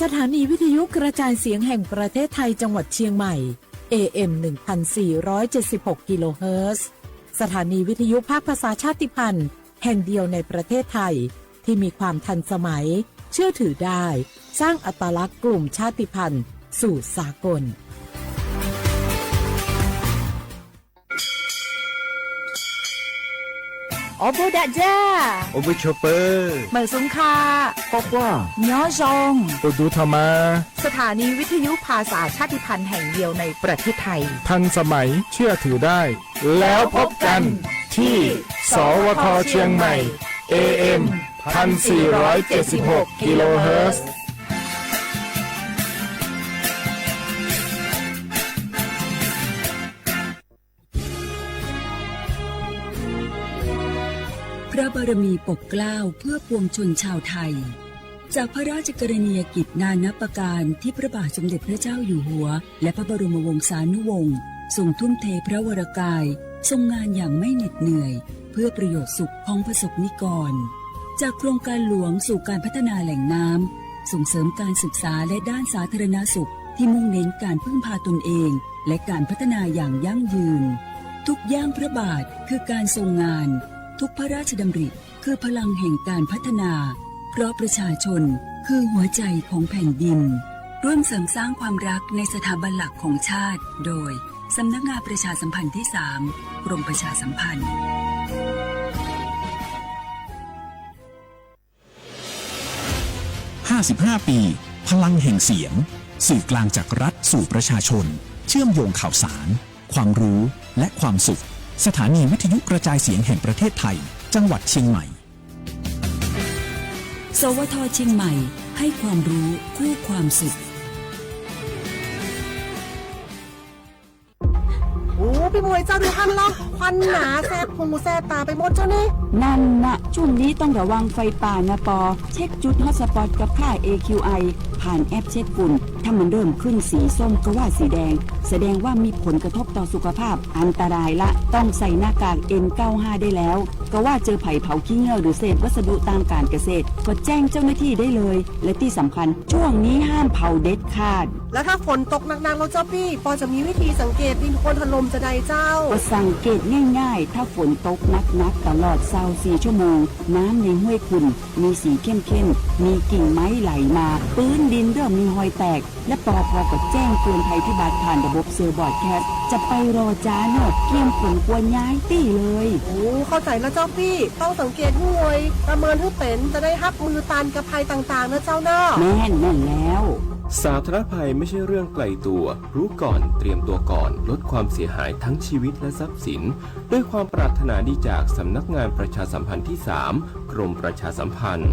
สถานีวิทยุกระจายเสียงแห่งประเทศไทยจังหวัดเชียงใหม่ เอ เอ็ม หนึ่งพันสี่ร้อยเจ็ดสิบหก กิโลเฮิรตซ์ สถานีวิทยุภาคภาษาชาติพันธุ์แห่งเดียวในประเทศไทย ที่มีความทันสมัย เชื่อถือได้ สร้างอัตลักษณ์กลุ่มชาติพันธุ์สู่สากล Ob peb dam ja, ob peb choj pawg, mawm xoo kha, quaj quaj, nyob zoo, ua tus tha mas. สถานีวิทยุภาษาชาติพันธุ์แห่งเดียวในประเทศไทย ทันสมัย เชื่อถือได้ แล้วพบกันที่ สวท เชียงใหม่ เอ เอ็ม พันสี่ร้อยเจ็ดสิบหก กิโลเฮิรตซ์ พระบารมีปกเกล้าเพื่อปวงชนชาวไทย จากพระราชกรณียกิจนานับประการที่พระบาทสมเด็จพระเจ้าอยู่หัว และพระบรมวงศานุวงศ์ทรงทุ่มเทพระวรกาย ทรงงานอย่างไม่เหน็ดเหนื่อย เพื่อประโยชน์สุขของประสบนิกร จากโครงการหลวงสู่การพัฒนาแหล่งน้ำ ส่งเสริมการศึกษาและด้านสาธารณสุขที่มุ่งเน้นการพึ่งพาตนเอง และการพัฒนาอย่างยั่งยืน ทุกย่างพระบาทคือการทรงงาน ทุกพระราชดำริคือพลังแห่งการพัฒนา เพราะประชาชนคือหัวใจของแผ่นดิน ร่วมเสริมสร้างความรักในสถาบันหลักของชาติ โดย สำนักงานประชาสัมพันธ์ที่สาม กรมประชาสัมพันธ์ ห้าสิบห้า ปี พลังแห่งเสียง สื่อกลางจากรัฐสู่ประชาชน เชื่อมโยงข่าวสาร ความรู้ และความสุข สถานีวิทยุกระจายเสียงแห่งประเทศไทย จังหวัดเชียงใหม่ สวท เชียงใหม่ ให้ความรู้คู่ความสุข Ub, peb mus ua cas nws haj los khuam nas xes phoos xes tas peb mus coj ne. นั่นน่ะ ช่วงนี้ต้องระวังไฟป่านะปอ เช็คจุดฮอตสปอตกับค่า เอ คิว ไอ ผ่านแอปเช็คฝุ่น ถ้ามันเริ่มขึ้นสีส้มก็ว่าสีแดง แสดงว่ามีผลกระทบต่อสุขภาพ อันตรายละ ต้องใส่หน้ากาก เอ็น เก้าห้า ได้แล้ว ก็ว่าเจอไผ่เผาขี้เง่าหรือเศษวัสดุตามการเกษตร ก็แจ้งเจ้าหน้าที่ได้เลย และที่สำคัญ ช่วงนี้ห้ามเผาเด็ดขาด แล้วถ้าฝนตกหนักๆ แล้วเจ้าปี้ ปอจะมีวิธีสังเกตดินโคลนถล่มจะใดเจ้า ก็สังเกตง่ายๆ ถ้าฝนตกหนักๆ ตลอดซาวสี่ชั่วโมง น้ำในห้วยขุ่นมีสีเข้มๆ มีกิ่งไม้ไหลมา พื้นดินเริ่มมีฮอยแตก และปอพอก็แจ้งเตือนภัยพิบัติผ่านระบบเซลล์บรอดแคสต์ จะไปรอจ้าเนอะ เตรียมขนครัวย้ายตี้เลย Ub, เข้าใจแล้วเจ้าปี้ ต้องสังเกตห้วย ประเมินให้เป็น จะได้ฮับมือต้านกับภัยต่างๆ นะเจ้าเนอะ แม่น แม่นแล้ว สาธารณภัยไม่ใช่เรื่องไกลตัว รู้ก่อน เตรียมตัวก่อน ลดความเสียหายทั้งชีวิตและทรัพย์สิน ด้วยความปรารถนาดีจากสำนักงานประชาสัมพันธ์ที่สาม กรมประชาสัมพันธ์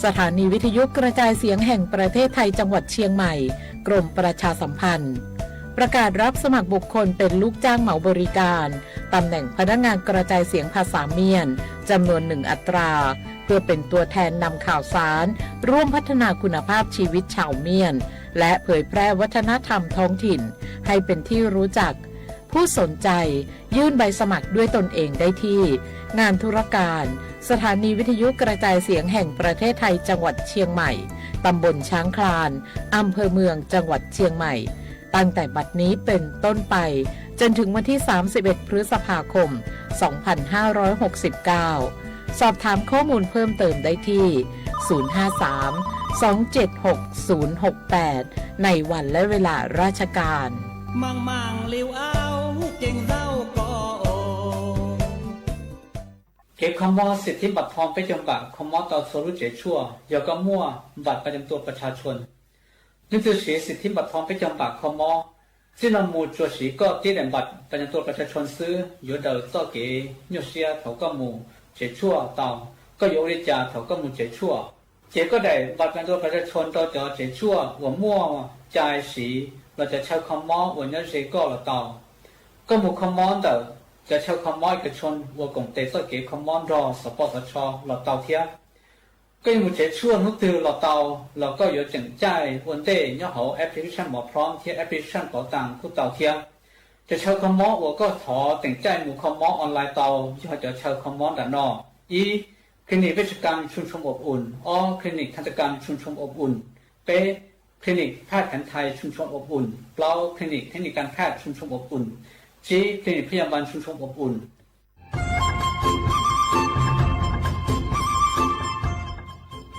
สถานีวิทยุกระจายเสียงแห่งประเทศไทยจังหวัดเชียงใหม่ กรมประชาสัมพันธ์ ประกาศรับสมัครบุคคลเป็นลูกจ้างเหมาบริการ ตำแหน่งพนักงานกระจายเสียงภาษาเมียน จำนวนหนึ่งอัตรา เพื่อเป็นตัวแทนนำข่าวสาร ร่วมพัฒนาคุณภาพชีวิตชาวเมียน และเผยแพร่วัฒนธรรมท้องถิ่น ให้เป็นที่รู้จัก ผู้สนใจยื่นใบสมัครด้วยตนเองได้ที่ งานธุรการ สถานีวิทยุกระจายเสียงแห่งประเทศไทยจังหวัดเชียงใหม่ ตำบลช้างคลาน อำเภอเมือง จังหวัดเชียงใหม่ ตั้งแต่บัดนี้เป็นต้นไป จนถึงวันที่ สามสิบเอ็ด พฤษภาคม สองพันห้าร้อยหกสิบเก้า สอบถามข้อมูลเพิ่มเติมได้ที่ ศูนย์ห้าสาม สองเจ็ดหก ศูนย์หกแปด ในวันและเวลาราชการ Maang maang liu au, keeb zau ko o. Kev kho mob สิทธิบัตรทอง peb caug npam kho mob tau txhua lub tsev tshuaj yog koj muaj บัตรประจำตัวประชาชน. Leej twg siv สิทธิบัตรทอง peb caug npam kho mob, txij no mus tsuas siv koj ที่ได้บัตรประจำตัวประชาชน xwb yuav daws txoj kev nyuaj siab thaum koj mus tsev tshuaj tau. Koj yuav ua li cas thaum koj mus tsev tshuaj? Ces koj daim บัตรประจำตัวประชาชน rau cov tsev tshuaj uas muaj cai siv los cov chaw kho mob uas nyob ze koj los tau. Koj mus kho mob ntawm cov chaw kho mob เอกชน uas koom tes txoj kev kho mob nrog xov poj xov tsho los tau thiab. Koj yuav mus tsev tshuaj hnub twg los tau, los koj yuav tseem caij ua ntej nyob hauv application หมอพร้อม thiab application เป๋าตัง kuj tau thiab. Cov chaw kho mob uas koj thov teem caij mus kho mob online tau yog cov chaw kho mob nram no: Ib, clinic wej tshav kam tshum tshum ob um. Ob, clinic thaj tshav kam tshum tshum ob um. Peb, clinic phaj khav thais tshum tshum ob um. Plaub, clinic thej niv kam phaj tshum tshum ob um. Tsib, clinic phaj yas npas tshum tshum ob um.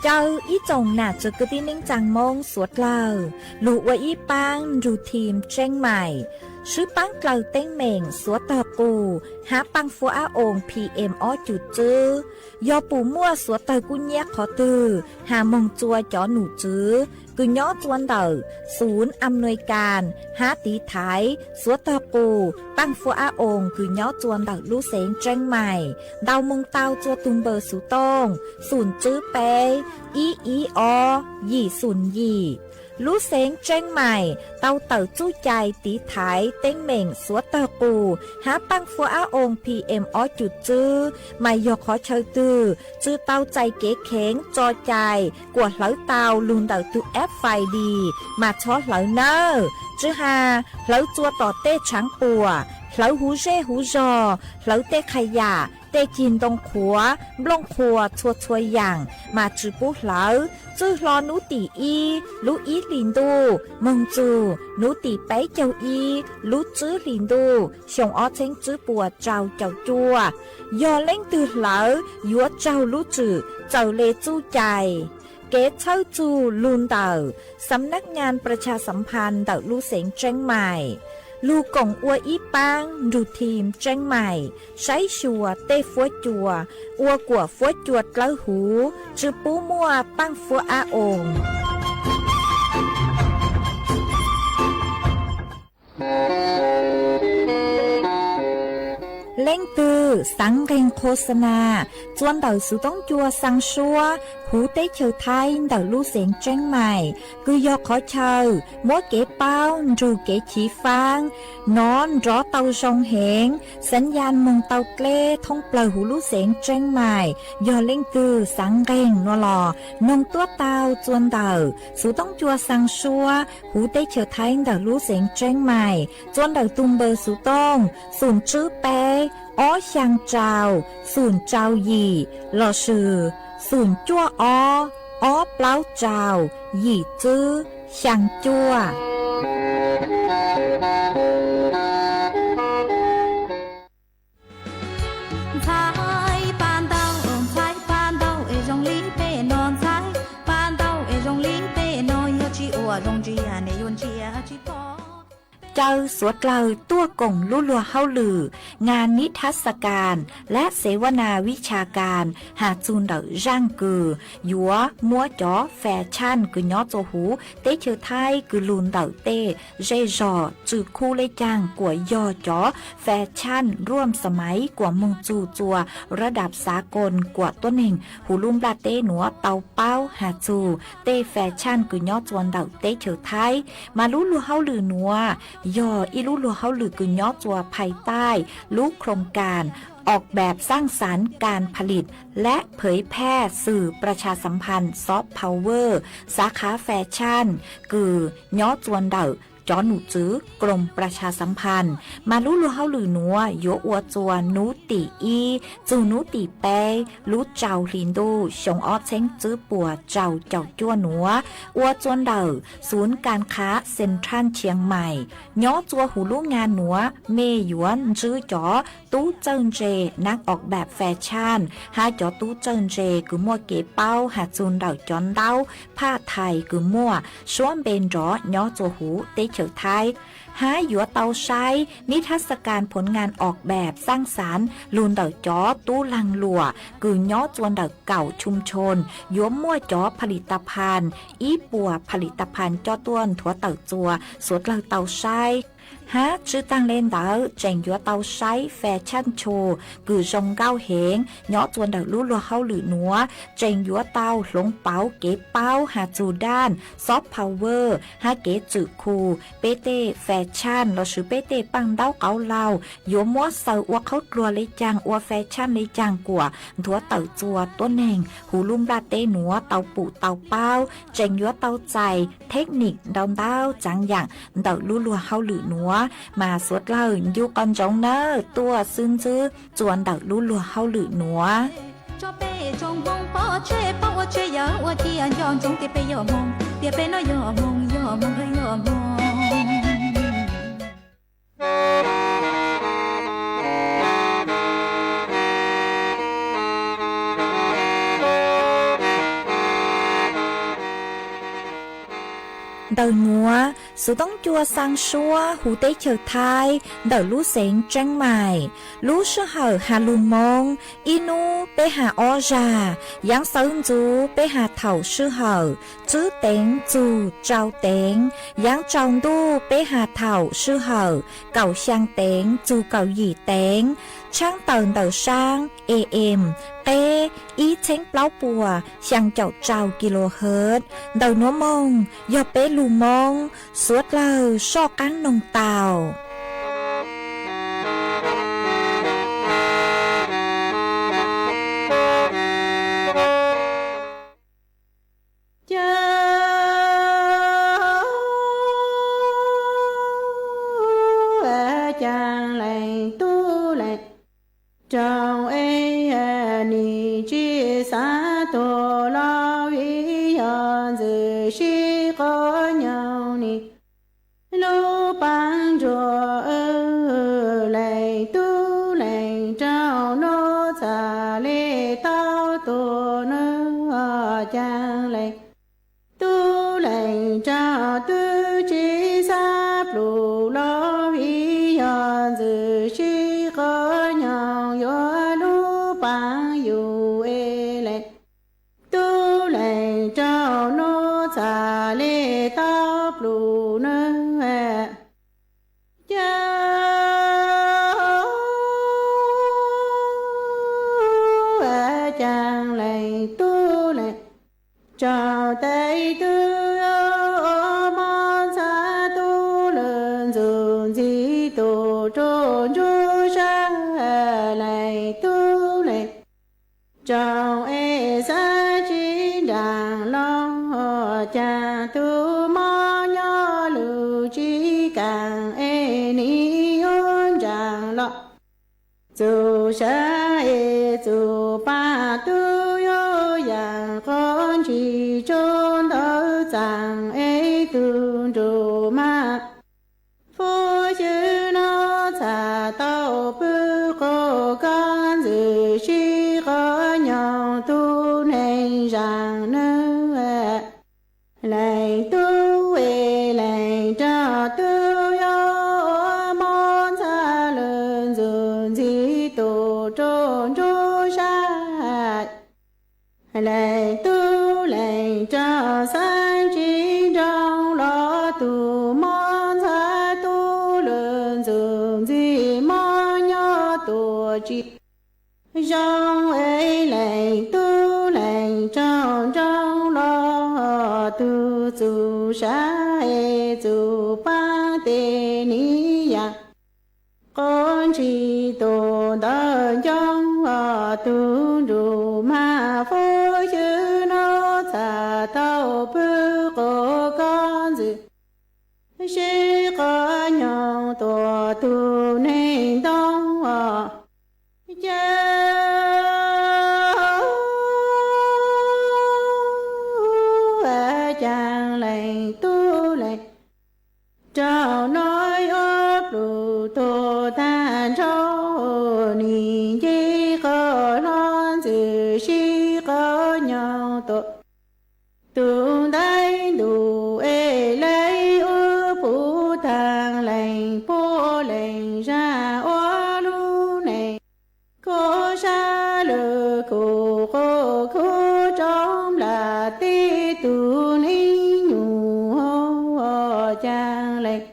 Caw ib tsoom nam txiv kwv tij neej tsaa Moob suav dlawg lug ua ib paab nrug thim Tseeb Maim, swb paab dlawg teeb meem suav tog qus hab paaj fuab ab oos P M ob cum tswb. Yog pum muaj suav tawg kub nyiab qhov twg has moog tsua cov num tswv kws nyob tsua ntawm xum am nuis kas hab tiv thaiv suav tog qus paaj fuab ab oos kws nyob tsua ntawm lub xeev Tseeb Maim, ntaus moog tau tsua tug npawb xuv tooj xum tswb peb ib ib ob yim xum yim. Lub xeev Tseeb Maim tau tawm txuj cai tiv thaiv teeb meem suav tawg qus hab paaj fuab ab oos P M ob cum tswb, mas yog qhov chaw twg tsi tau txais kev kheev tso cai kuas hlawv tau lug ntawm tug F I D mas txhob hlawv nawb. Tsi has hlawv tsua tom tej tshaav puam, hlawv huv zej huv zog, hlawv tej qha yam, tej cig ntoo qhuav, nplooj qhuas txhua txhua yaam mas tsi pub hlawv. Txwj hlo nub tim ib lub ib hlis ntuj moog txug nub tim peb caug ib lub tswb hlis ntuj xyoo ob txheeb tswb puas rau caum cuaj. Yog leej twg hlawv yuav raug lub tswm txawm le txuj cai. Kev txhawb txug lug ntawm Xam Nab Nyas Pras Tshas Xam Phas ntawm lub xeev Tseeb Maim, lug koom ua ib paab nrug thim Tseeb Maim saib xyuas tej fuab cua, ua kuas fuab cua dlawb huv, tsi pub muaj paaj fuab ab oos. Leej twg xaav nqeeg qho xa nas tsua ntawm xuv toob cua xaa suab huv teb chaws Thaib ntawm lub xeev Tseeb Maim, kws yog qhov chaw muab kev paub nrug kev chiv faab nov nrov tau zoo heev, xaav yas moog tau dleb thoob plawg huv lub xeev Tseeb Maim. Yog leej twg xaav nqeeg nua los noog tuab tau tsua ntawm xuv toob cua xaa suab huv teb chaws Thaib ntawm lub xeev Tseeb Maim, tsua ntawm tug npawb xuv tooj xum tswb peb ob xyaa rau xum rau yim lossis xum cuaj ob ob plaub rau yim tswb xyaa cuaj. Caw suav dlawg tuaj koom lub luag hauj lwm งานนิทรรศการ และเสวนาวิชาการ has txug ntawm zaaj kws yuav muab cov fais tshaaj kws nyob tsua huv teb chaws Thaib kws lug ntawm tej zej zog tswm khu le caag kuas yog cov fais tshaaj ruam xa maiv kuas moog txug tsua rab dam xav koos kuas tuab neeg huv lub nplaj teb nuav tau paub has txug tej fais tshaaj kws nyob tsua ntawm teb chaws Thaib. Mas lub luag hauj lwm nuav yog ib lub luag hauj lwm kws nyob tsua phais taij lub โครงการออกแบบสร้างสรรค์การผลิต และเผยแพร่สื่อประชาสัมพันธ์ soft power สาขาแฟชั่น kws nyob tsua ntawm cov num tswv กรมประชาสัมพันธ์. Mas lub luag hauj lwm nuav yuav ua tsua nub tim ib txug nub tim peb lub rau hli ntuj xyoo ob txheeb tswb puas rau caum cuaj nuav, ua tsua ntawm ศูนย์การค้าเซ็นทรัลเชียงใหม่. Nyob tsua huv lub งาน nuav mej yuav ntsib cov tub txawj ntse นักออกแบบแฟชั่น hab cov tub txawj ntse kws muaj kev paub has txug ntawm cov ntaub phaj thais kws muaj suab npe nrov nyob tsua huv teb chaws Thaib, hab yuav tau saib นิทรรศการผลงานออกแบบสร้างสรรค์ lug ntawm cov tub laag luam kws nyob tsua ntawm เก้าชุมชน yuav muaj cov ผลิตภัณฑ์ ib puas ผลิตภัณฑ์ coj tuaj nthuav tawm tsua suav dlawg tau saib. Hab tsi taag le ntawd tseem yuav tau saib fais tshaaj tsho kws zoo nkauj heev nyob tsua ntawm lub luag hauj lwm nuav, tseem yuav tau hloov pauv kev paub has txug daaj soft power hab kev tswm khu peb tej fais tshaaj lossis peb tej paaj ntaub qauv laug yuav muab xaws ua qhaub dluag le caag, ua fais tshaaj le caag kuas nthuav tawm tsua tuab neeg huv lub nplaj teb nuav tau pum tau paub. Tseem yuav tau txais thej nim ntau ntau tsaav yaam ntawm lub luag hauj lwm nuav, mas suav dlawg ncu qhov ntsoov nawb tuaj xwb ntsib tsua ntawm lub luag hauj lwm nuav. Tsoom Hmoob pov tseg poob ua tseg yawg ua cia nco ntsoov tias peb yog Hmoob, tias peb no yog Hmoob, yog Hmoob, yog Hmoob. Ntawm nuav, Xuv Toob Cua xaa suab huv teb chaws Thaib ntawm lub xeev Tseeb Maim. Lub sij hawm has lug Moob, ib nub peb has ob zag, yaav xawv ntxuv peb has thaum sij hawm tswb teev txug tsau teev, yaav tsau ntuj peb has thaum sij hawm kaum xyaa teev txug kaum yim teev, tshaab tawm ntawm saab A M qeb ib txheeb plaub puas xyaa caum rau kilohertz. Ntawm nuav moog yog peb lug Moob, suav dlawg soj qaab noog tau. Ca, Caa Lees Tub Lees, rau ib nim tsi xav tuag los vim yog ntxwg sib quab nyoog nim lub paab ntsuag. Lees Tub Lees, rau nub txhaj le tau tuag nub. Caa Lees Tub Lees, rau twb tsi xav plum los vim yog ntxwg sib quab nyoog yuav lub paab yug. Lees Tub Lees, rau nub txhaj le tau plum nub. Ca, Caa Lees Tub Lees, rau tes tub mob ntxhab tub lwm ntxug ntxhi tus rua ntsub sab. Lees Tub Lees, rau es xav tsi nraag lug, ca tub mob nyob lug tsi kaam es nim yuav nraag lug. Txug sab es txug paab tub yuav yaam quab ntsis tsaus ntawv txaam es tug nrug maam. Fuv xyw nub txhaj tau pw quas koj ntxwg sib quab nyoog tug neeg zaam nub. Lees Tub es, lees rau tub yuav mob ntxhab lwm ntxug ntxhi tus rua ntsub sab. Lees Tub Lees, rau xav tsi nroo los tug mob ntxhab tub lwm ntxug ntxhi mob nyob tuag tsi zoo. Es Lees Tub Lees, rau nroo los tug txug sab es txug paab tes nim yaam quab ntsis tus ntawv ncoob. Tug nrug maam fuv xyw nub txhaj tau pw quas koj ntxwg sib quab nyoog tuag tug neeg ntoo. Ca, Caa Lees Tub Lees, rau nub yuav plum tuag tag nrho, nim nce quas hlo ntxwg sib quab nyoog tuag tug ntaib ntuj. Es lees wb puv taag lees puab lees zag ua lub neej khuv sab lwm khuv quas khuv rau nplaim teb tug neeg nyuj. Caa Lees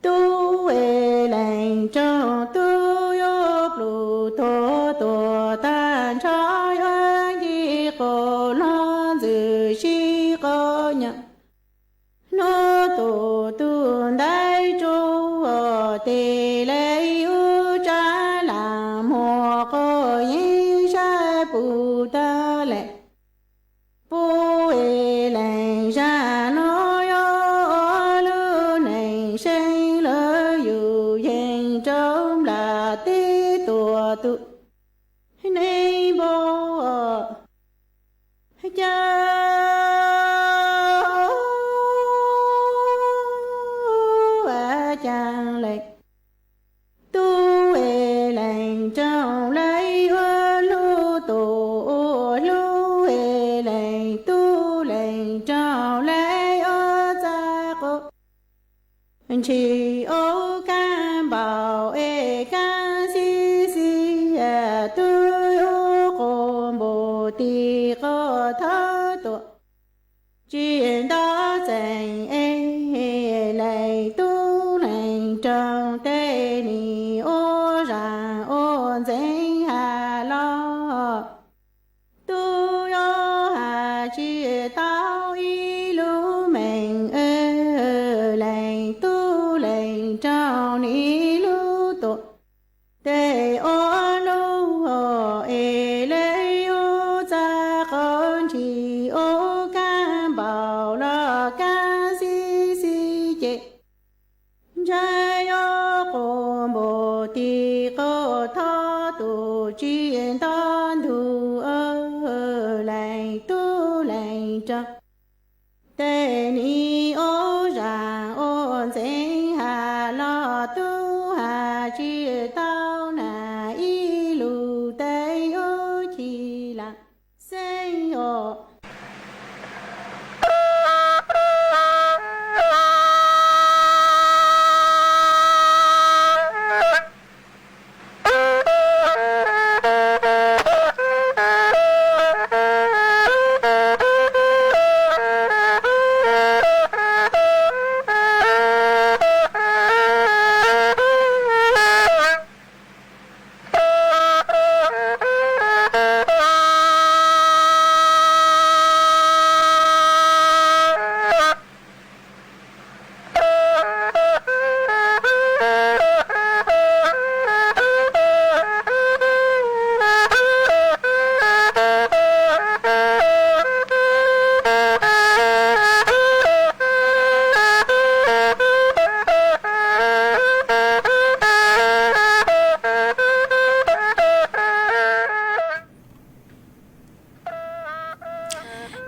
Tub es, lees rau tub yuav plum tuag tuag tag nrho, yuav nce quas hlo ntxwg sib quab nyoog. Hnub tuag tug ntaib rua tes lees wb tsav laam muag quas yeeb sab puv tag lees puab es, lees zag nuav yuav ua lub neej seeb lawv yug yeeg rau nplaim teb tuag tug neeg npog. ntshis ua kab npaum es kab xib xib, tub yug quas npum tis quas thawb tuam, tsis nto txeem es leej tub leej rog, tej nim ua zam ua ntxeev has los tub yuav has tsis tau ib lub meej, leej tub leej rog nim lub tuam, tej ua lub es leej yug txaj qhov ntshis ua kab npaum los kab xib xib ces ntshai yuav quas npum tis quas thawb tuam, tsis nto ntug leej tub leej rog, tej nim ua zam ua ntxeev has los tub has tsis tau nas ib lus, tej yuav chim lam xeeb os.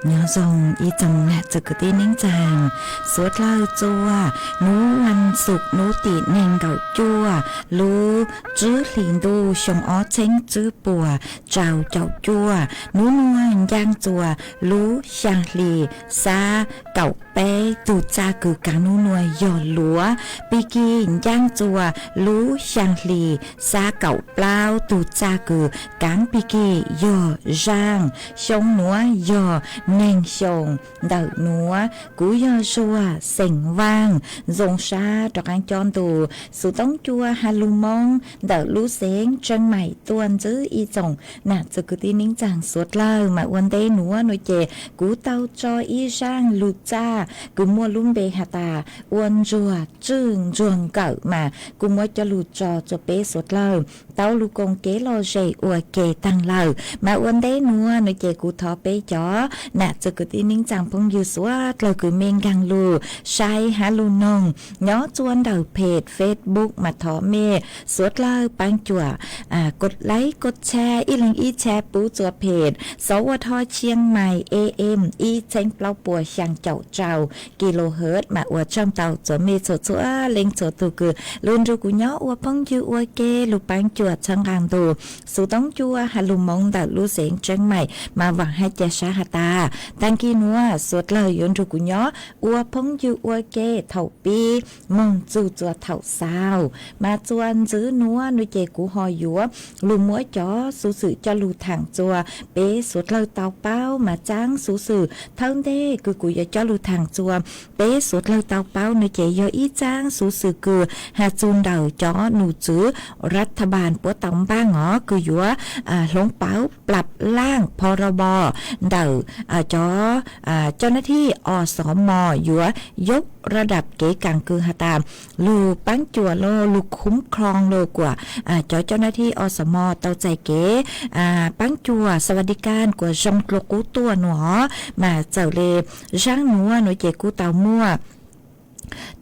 Nyob zoo ib tsoom nam txiv kwv tij neej tsaa, suav dlawg txua, nub vas xuv nub tim neeg nkaum cuaj lub tsib hlis ntuj xyoo ob txheeb tsib puas rau caum cuaj, nub nuav ncaaj txua lub xyaa hli xab kaum peb tug txaj kws kaav nub nuav yog luav, pig kig ncaaj txua lub xyaa hli xab kaum plaub tug txaj kws kaav pig kig yog zaaj, xyoo nuav yog neeg xyoo ntawm nuav. Kuv yog Zuag xeem Vaaj, zoo sab rov qaab cob ntu xuv toob cua has lug Moob ntawm lub xeev Tseeb Maim tuaj ntsib ib tsoom nam txiv kwv tij neej tsaa suav dlawg. Mas ua ntej nuav nuav ces kuv tau tso ib zaaj lug txaj kws muaj lub npe has tas ua ntsuag tswj ntsuag nkawm, mas kuv muab coj lug tso rua peb suav dlawg tau lug koom kev lom zem ua ke taag lawm. Mas ua ntej nuav nuav ces kuv thov peb cov nam txiv kwv tij neej tsaa phooj ywg suav dlawg kws mej nkaag lug saib has lug noog nyob txua ntawm peg Facebook mas thov mej suav dlawg paab cuam kod like kod share ib leeg ib share pub txua peg Sov Ua Thoj Chiang Mai A M ib txheeb plaub puas xyaa caum rau kilohertz mas ua tsaug tau txua mej txhua txhua leej txhua tug kws lug nrug kuv nyob ua phooj ywg ua ke lug paab cuam txhawb nqaa ntu xuv toob cua has lug Moob ntawm lub xeev Tseeb Maim. Mas vaam hab ca sab has tas taag kis nuav suav dlawg yuav nrug kuv nyob ua phooj ywg ua ke thaum pib moog txug txua thaum xaus. Mas txua ntxiv nuav nuav ces kuv ho yuav lug muab cov xuv xwm coj lug thaam txua peb suav dlawg tau paub. Mas txaab xuv xwm thawj ntej kws kuv yuav coj lug thaam txua peb suav dlawg tau paub nuav ces yog ib txaab xuv xwm kws has txug ntawm cov num tswv รัฐบาล puab tau npaaj os, kws yuav hloov pauv ปรับร่างพรบ ntawm cov เจ้าหน้าที่ อสม yuav ยกระดับ kev kaam kws has tas lug paab cuam los lug คุ้มครอง los kuas cov เจ้าหน้าที่ อสม tau txais kev paab cuam สวัสดิการ kuas zoo dlua qub tuaj nuav. Mas txawm le zaaj nuav nuav ces kuj tau muaj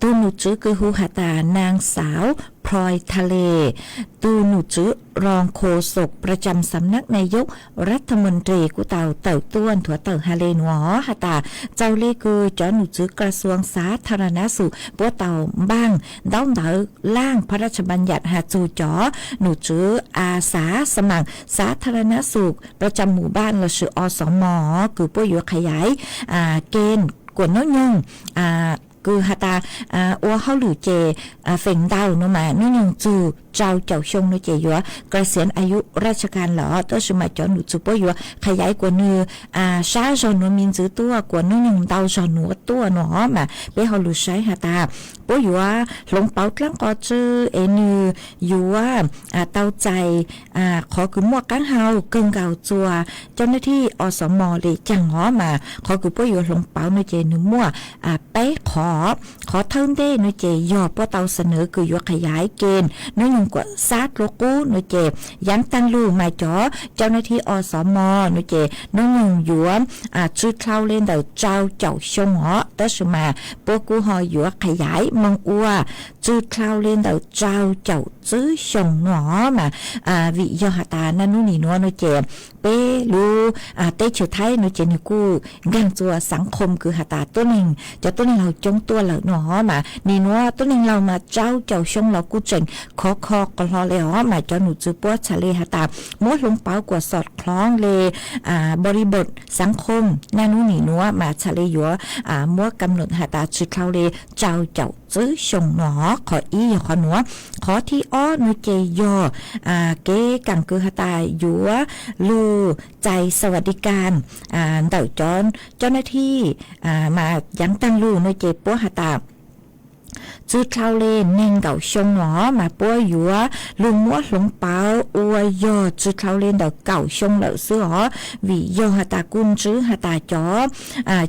tug num tswv kws hu has tas นางสาว พลอยทะเล tug num tswv รองโฆษกประจำสำนักนายกรัฐมนตรี kuj tau tawm tuaj nthuav tawm has le nuav has tas txawm le kws cov num tswv กระทรวงสาธารณสุข puab tau npaaj ntaub ntawv ร่างพระราชบัญญัติ has txug cov num tswv อาสาสมัครสาธารณสุขประจำหมู่บ้าน lossis อสม kws puab yuav qha yaiv kev kuas noob nyoog kws has tas ua hauj lwm ces feem ntau no mas hnub nyoog txug rau caum xyoo no ces yuav เกษียณอายุราชการ lawm, tab sis mas cov nom tswv puab yuav qha yaiv kuas nwg sab zog nuav me ntxwv tuaj, kuas hnub nyoog ntau zog nuav tuaj no mas peb ho lug saib has tas puab yuav hloov pauv dlaab qhov twg es nwg yuav tau txais qhov kws muaj qaab hau kawg nkaus txuas cov nab thij os mos le caag os mas qhov kws puab yuav hloov pauv no ces nwg muaj peb qhov. Qhov thawj ntej no ces yog puab tau xa nawv kws yuav qha yaiv ke hnub nyoog kuas xab dlua qub no ces yaav taag lug mas cov cov nab thij os mos no ces hnub nyoog yuav tsw dlhau le ntawm rau caum xyoo os, tab sis mas puab kuj ho yuav qha yaiv moog ua tsw dlhau le ntawm rau caum tswb xyoo no mas vim yog has tas naj nub nim nuav no ces peb lub teb chaws Thaib no ces nwg kuj nkaag txuas xaav khom kws has tas tuab neeg, cov tuab neeg laug coob tuaj lawm no mas nim nuav tuab neeg laug mas rau caum xyoo los kuj tseem khov kho qhov hlo le os mas cov nom tswv puab txhad le has tas muab hloov pauv kuas xom khloov le body bot xaav khom naj nub nim nuav mas txhad le yuav muab kam num has tas tsw dlhau le rau caum tswb xyoo no. Qhov ib yog qhov nuav. Qhov thib ob no ces yog kev kaam kws has tas yuav lug txais สวัสดิการ ntawm cov cov nab thij mas yaav taag lug no ces puab has tas tsw dlhau le neeg nkaum xyoo no mas puab yuav lug muab hloov pauv ua yog tsw dlhau le ntawm kaum xyoo lawm xwb os. Vim yog has tas kuj ntswb has tas cov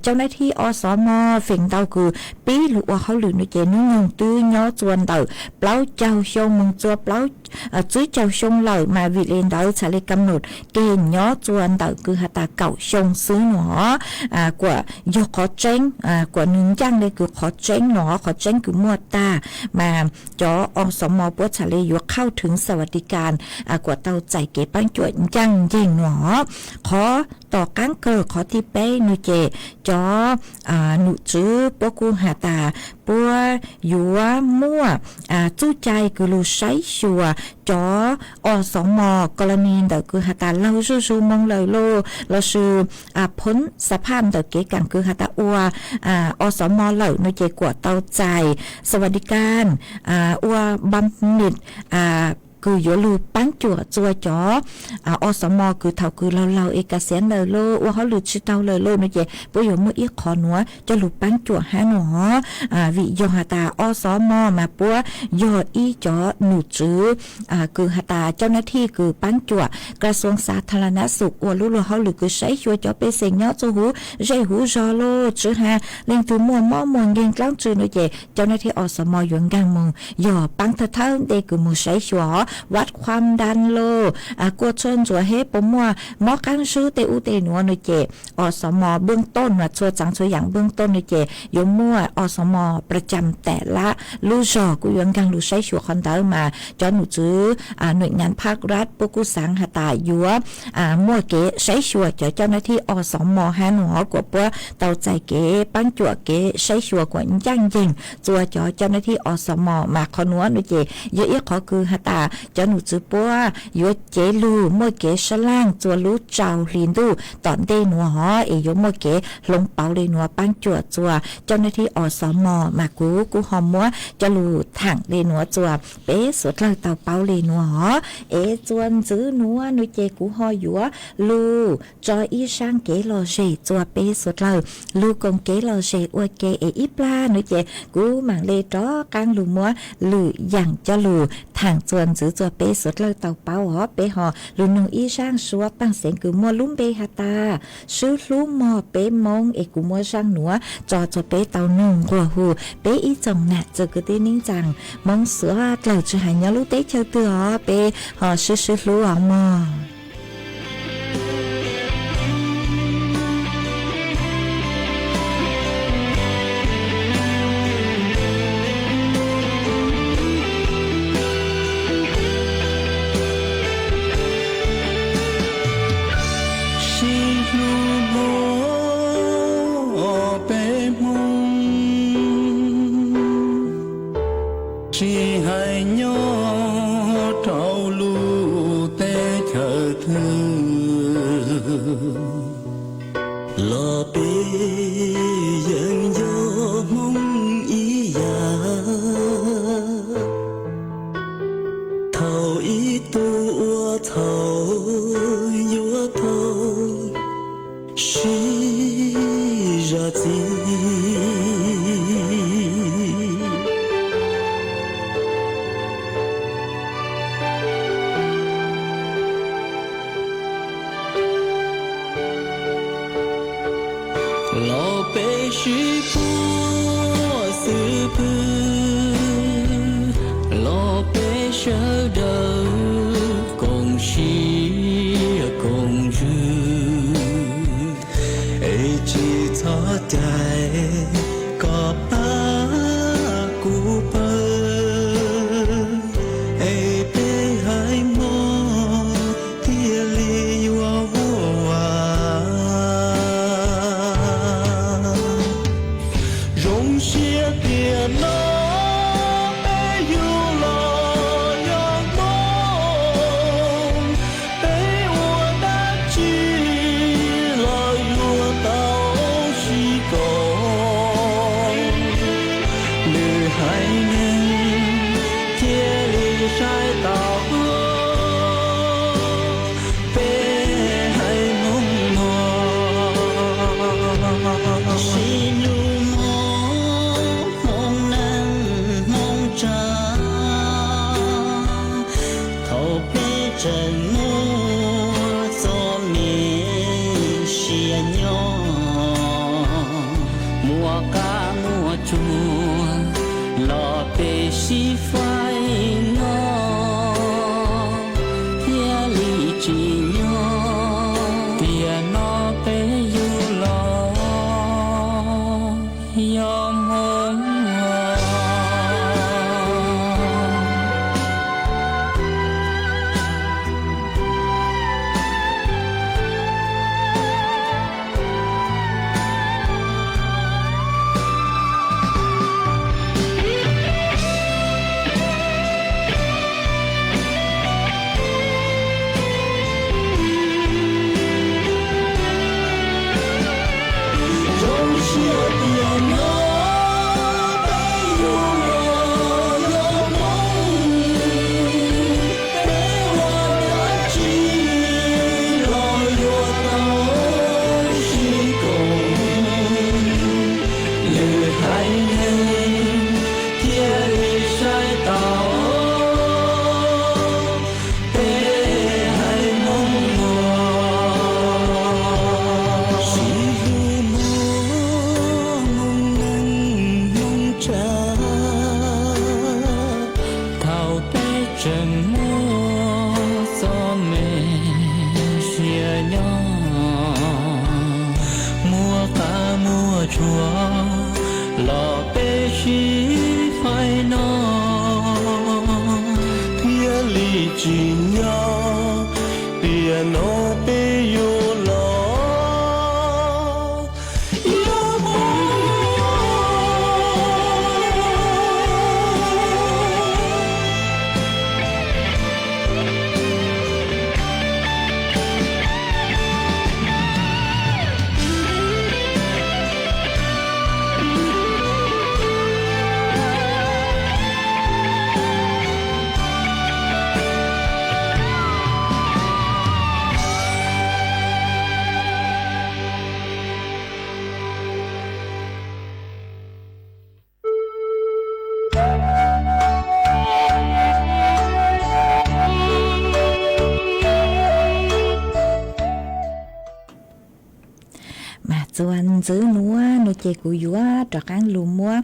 cov nab thij os mos feem ntau kws pib lug ua hauj lwm no ces hnub nyoog twb nyob txuas ntawm plaub caug xyoo moog txuas plaub tswb caug xyoo lawm mas vim le ntawd txhad le kam num keg nyob txuas ntawm kws has tas kaum xyoo xwb no. Kuas yog qhov tseeb, kuas nwg ncaaj le kws qhov tseeb no, qhov tseeb kws muaj tag mas cov os mos puab txhad le yuav เข้าถึงสวัสดิการ kuas tau txais kev paab cuam ncaaj nceeg no. Qhov tom qaab kawg qhov thib peb no ces cov nom tswv puab kuj has tas puab yuav muaj txuj cai kws lug saib xyuas cov os mos กรณี ntawm kws has tas laug zuj zus moo lawm lauj lossis พ้นสภาพ ntawm kev kaam kws has tas ua os mos lawm no ces kuas tau txais สวัสดิการ ua บำเหน็จ kws yuav lug paab cuam txuas cov os mos kws thaum kws laug laug es เกษียณ lawm lauj, ua hauj lwm tsi taug lawm lauj no ces puab yuav muaj ib qhov nuav coj lug paab cuam hab no. Vim yog has tas os mos mas puab yog ib cov nom tswv kws has tas cov nab thij kws paab cuam กระทรวงสาธารณสุข ua lub luag hauj lwm kws saib xyuas cov pej xeem nyob txhua huv zej huv zog lauj, tsi has leej twg muaj mob muaj nkeeg dlaab tsi no ces cov nab thij os mos yuav nkaag moog yog paab thawj thawj ntej kws moog saib xyuas os, วัดความดัน lauj, kuaj tshuaj ntsuas hab puas muaj mob qaab zub tej ub tej nuav no ces os mos เบื้องต้น mas txhua tsav txhua yaam เบื้องต้น no ces yuav muaj os mos ประจำแต่ละ lub zog kuj yuav nkaag lug saib xyuas qhov ntawd mas cov nom tswv หน่วยงานภาครัฐ puab kuj xaav has tas yuav muaj kev saib xyuas cov cov nab thij os mos hab no kuas puab tau txais kev paab cuam kev saib xyuas kuas ncaaj nceeg txuas cov cov nab thij os mos mas qhov nuav no ces yog ib qhov kws has tas cov nom tswv puab yuav cev lug muaj kev sab laaj txuas lub rau hli ntuj tom ntej nuav hov es yuav muaj kev hloov pauv le nuav paab cuam txuas cov nab thij os mos mas kuv kuj ho muab coj lug thaam le nuav txuas peb suav dlawg tau paub le nuav hov. Es txuas ntxiv nuav no ces kuv ho yuav lug tso ib zaaj kev lom zem txuas peb suav dlawg lug koom kev lom zem ua ke es ib plag no ces kuv maam le rov qaab lug muab lwm yaam coj lug thaam txuas ntxiv txuas peb suav dlawg tau paub hov. Peb ho lug noog ib zaaj suav taag xeev kws muaj lub npe has tas Swb Hlub Mog Peb Moob es kuv muab zaaj nuav tso txuas peb tau noog nquag hu peb ib tsoom nam txiv kwv tij neej tsaa Moob suav dlawg tsi has nyob lub teb chaws twg hov peb ho swb swb hlub os mog. Sib hlub mog peb Hmoob, tsis hais nyob rau lub teb chaws twg los peb yeej yog Hmoob Sawv daws koom siab koom ntsws, es tsis txhob cais, kom pab kuv pawg, es peb haiv Hmoob thiaj li yuav huaj vas. Zoo siab tias no peb yug los yog Hmoob, peb ua dab tsi los yuav tau sib koom. Lwm haiv neeg thiaj li saib tau peb haiv Hmoob no. Sib hlub Hmoob, Hmoob neej Hmoob tsav, thaum peb tseem muaj txoj me sia nyob, muaj qab muaj tsuag los peb sib faib no, thiaj li tsim nyog tias no peb yug los yog Hmoob. Lwm haiv neeg thiaj li saib tau peb haiv Hmoob no. Sib hlub Hmoob, Hmoob neej Hmoob tsav, thaum peb tseem muaj txoj me sia nyob, muaj qab muaj tsuag los peb sib faib no, thiaj li tsim nyog tias no peb yug los yog Hmoob. Mas txuas ntxiv nuav no ces kuv yuav rov qaab lug muab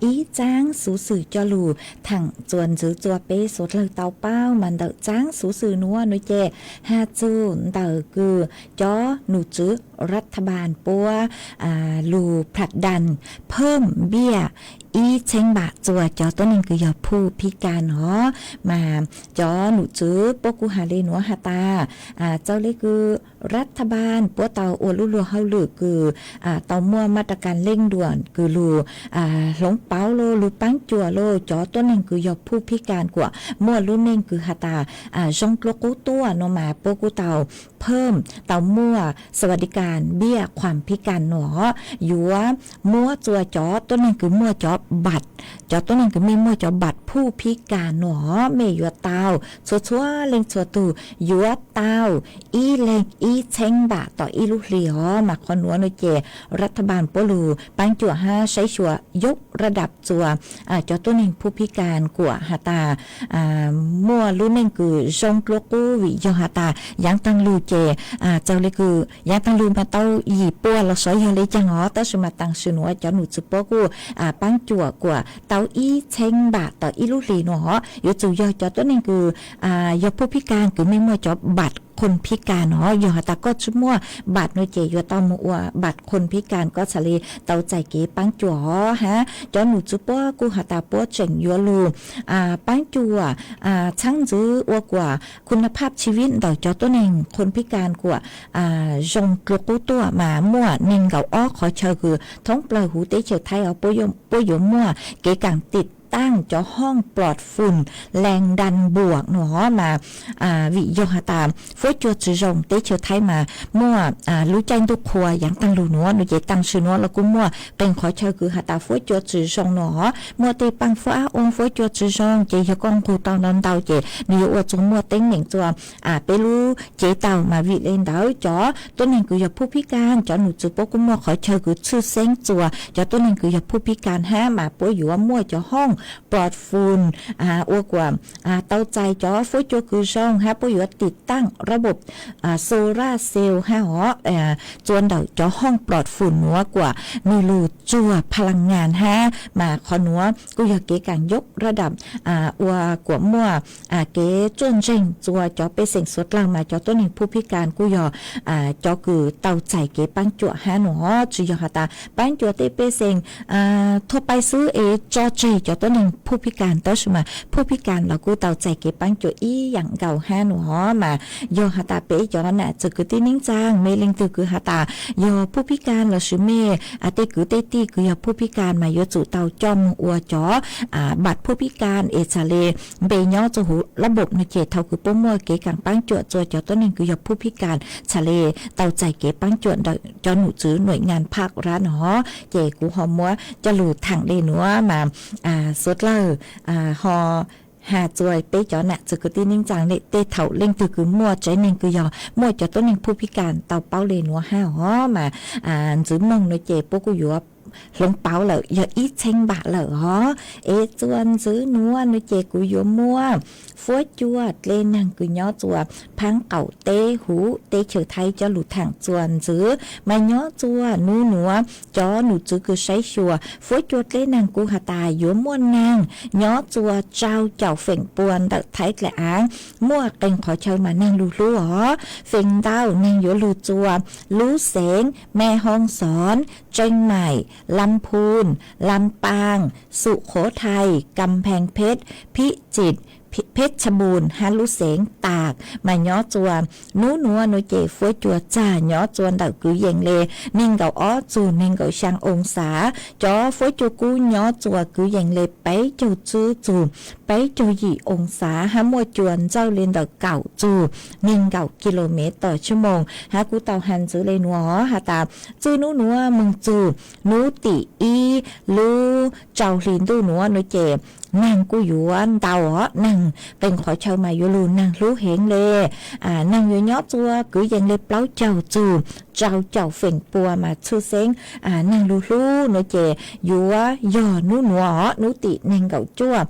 ib txaab xuv xwm coj lug thaam txuas ntxiv rua peb suav dlawg tau paub. Mas ntawm txaab xuv xwm nuav no ces has txug ntawm kws cov num tswv รัฐบาล puab lug ผลักดัน phaj npiaj ib txheeb npam rua cov tuab neeg kws yog phuj phib kas no. Mas cov num tswv puab kuj has le nuav has tas, txawm le kws รัฐบาล puab tau ua lub luag hauj lwm kws tau muaj มาตรการเร่งด่วน kws lug hloov pauv los lug paab cuam los cov tuab neeg kws yog phuj phib kas kuas muaj lub neej kws has tas zoo dluab qub tuaj no mas puab kuj tau phaj tau muaj สวัสดิการเบี้ยความพิการ no, yuav muab rua cov tuab neeg kws muaj cov บัตร, cov tuab neeg kws mej muaj cov บัตรผู้พิการ no, mej yuav tau txhua txhua leej txhua tug yuav tau ib leeg ib txheeb npam tom ib lub hli os. Mas qhov nuav no ces รัฐบาล puab lug paab cuam hab saib xyuas ยกระดับ rua cov tuab neeg phuj phib kas kuas has tas muaj lub neej kws zoo dluab qub vim yog has tas yaav taag lug ces txawm li kws yav taag lug mas tau yim pua los xyov yog le caag os, tab sis mas taam sim nuav cov num txwv puab kuj paab cuam kuas tau ib txheeb npam tom ib lub hlis no os. Yuav tsum yog cov tuab neeg kws yog phuj phib kas kws mej muaj cov npam qhua phib kas no. Yog has tas koj tsi muaj npam no ces yuav tau moog ua npam qhua phib kas koj txhad li tau txais kev paab cuam hab. Cov num txwv puab kuj has tas puab tseem yuav lug paab cuam txhab ntxwv ua kuas khunaphaab tshib vib ntawm cov tuab neeg qhua phib kas kuas zoo dlua qub tuaj mas muaj neeg nkaum ob qhov chaw kws thoob plawg huv teb chaws Thaib os, puab yuav muaj kev kaam tim taaj cov hooj plot fun leeg daj npuam no mas vim yog has tas fuab cua tsi zoo teb chaws Thaib mas muaj lub caij ntuj qhua yaav taag lug nuav no ces taam sim nuav los kuj muaj qee qhov chaw kws has tas fuab cua tsi zoo no. Muaj tej paaj fuab ab ua fuab cua tsi zoo ces yog koj nqug tau ntau ntau ces nwg yuav ua txug muaj teeb meem txua peb lub cev taug mas vim le ntawd cov tuab neeg kws yog phuj phib kas cov num txwv puab kuj muaj qhov chaw kws tshwj xeeb txua cov tuab neeg kws yog phuj phib kas hab mas puab yuav muaj cov hooj plot fun ua kuas tau txais cov fuab cua kws zoo hab puab yuav tim taaj rab npam solar cell hab os txua ntawm cov hooj plot fun nuav kuas nwg lug tsuag pha laj ngas hab mas qhov nuav kuj yog kev kaam yob rab dam ua kuas muaj kev tsuaj ntseeg txua cov pej xeem suav dlawg mas cov tuab neeg phuj phib kas kuj yog cov kws tau txais kev paab cuam hab no. Tsi yog has tas paab cuam tej pej xeem thuab paib xwb es tso tseg cov tuab neeg phuj phib kas, tab sis mas phuj phib kas los kuj tau txais kev paab cuam ib yaam nkaus hab no. Mas yog has tas peb cov nam txwv kwv tij neej tsaa mej leej twg kws has tas yog phuj phib kas lossis mej tej kwv tej tij kws yog phuj phib kas mas yuav tsum tau coj moog ua cov npam phuj phib kas es txhad le npe nyob txua huv lab npam no ces thaus kws puab muaj kev kaam paab cuam txua cov tuab neeg kws yog phuj phib kas txhad le tau txais kev paab cuam ntawm cov num txwv nuam nyaam phaj rab no. Ces kuv ho muab coj lug thaam le nuav mas suav dlawg ho has txua peb cov nam txwv kwv tij neej tsaa le tej thaum leej twg kws muaj tsev neeg kws yog muaj cov tuab neeg phuj phib kas tau paub le nuav hab os mas ntxwv moog no ces puab kuj yuav hloov pauv lawm yog ib txheeb npam lawm os. Es txua ntxwv nuav no ces kuv yuav muaj fuab cua dlej naag kws nyob txua phaab qaum teb huv teb chaws Thaib coj lug thaam txua ntxwv mas nyob txua nub nuav cov num txwv kws saib xyuas fuab cua dlej naag kuj has tas yuav muaj naag nyob txua rau caum feem pua ntawm Thaib dlaim aav. Muaj qee qhov chaw mas naag lug hlub os, feem ntau naag yuav lug txua lub xeev Mes Hoos Xoos, Tseej Maim, Lam Phun, Lam Paas, Sum Khuv Thais, Kam Pheej Pheb, Phib Tsim, Pheb Tsha Npum hab lub xeev Taas mas nyob txua nub nuav no ces fuab cua txag nyob txua ntawm kwv yees le neeg nkaum ob txug neeg nkaum xyaa oo xav. Cov fuab cua kub nyob txua kwv yees le peb caug tswb txug peb caug yim oo xav hab muaj cua ntxawj le ntawm kaum txug neeg nkaum kis lus mev tom tshuaj moos hab kuj tau has ntxwv le nuav has tas txwj nub nuav moog txug nub tim ib lub rau hli ntuj nuav no ces naag kuj yuav ntau os, naag qee qhov chaw mas yuav lug naag hlub heev le. Naag yuav nyob txua kwv yees le plaub caug txug rau caum feem pua mas tshwj xeeb naag lug hlub no ces yuav yog nub nuav os, nub tim neeg nkaum cuaj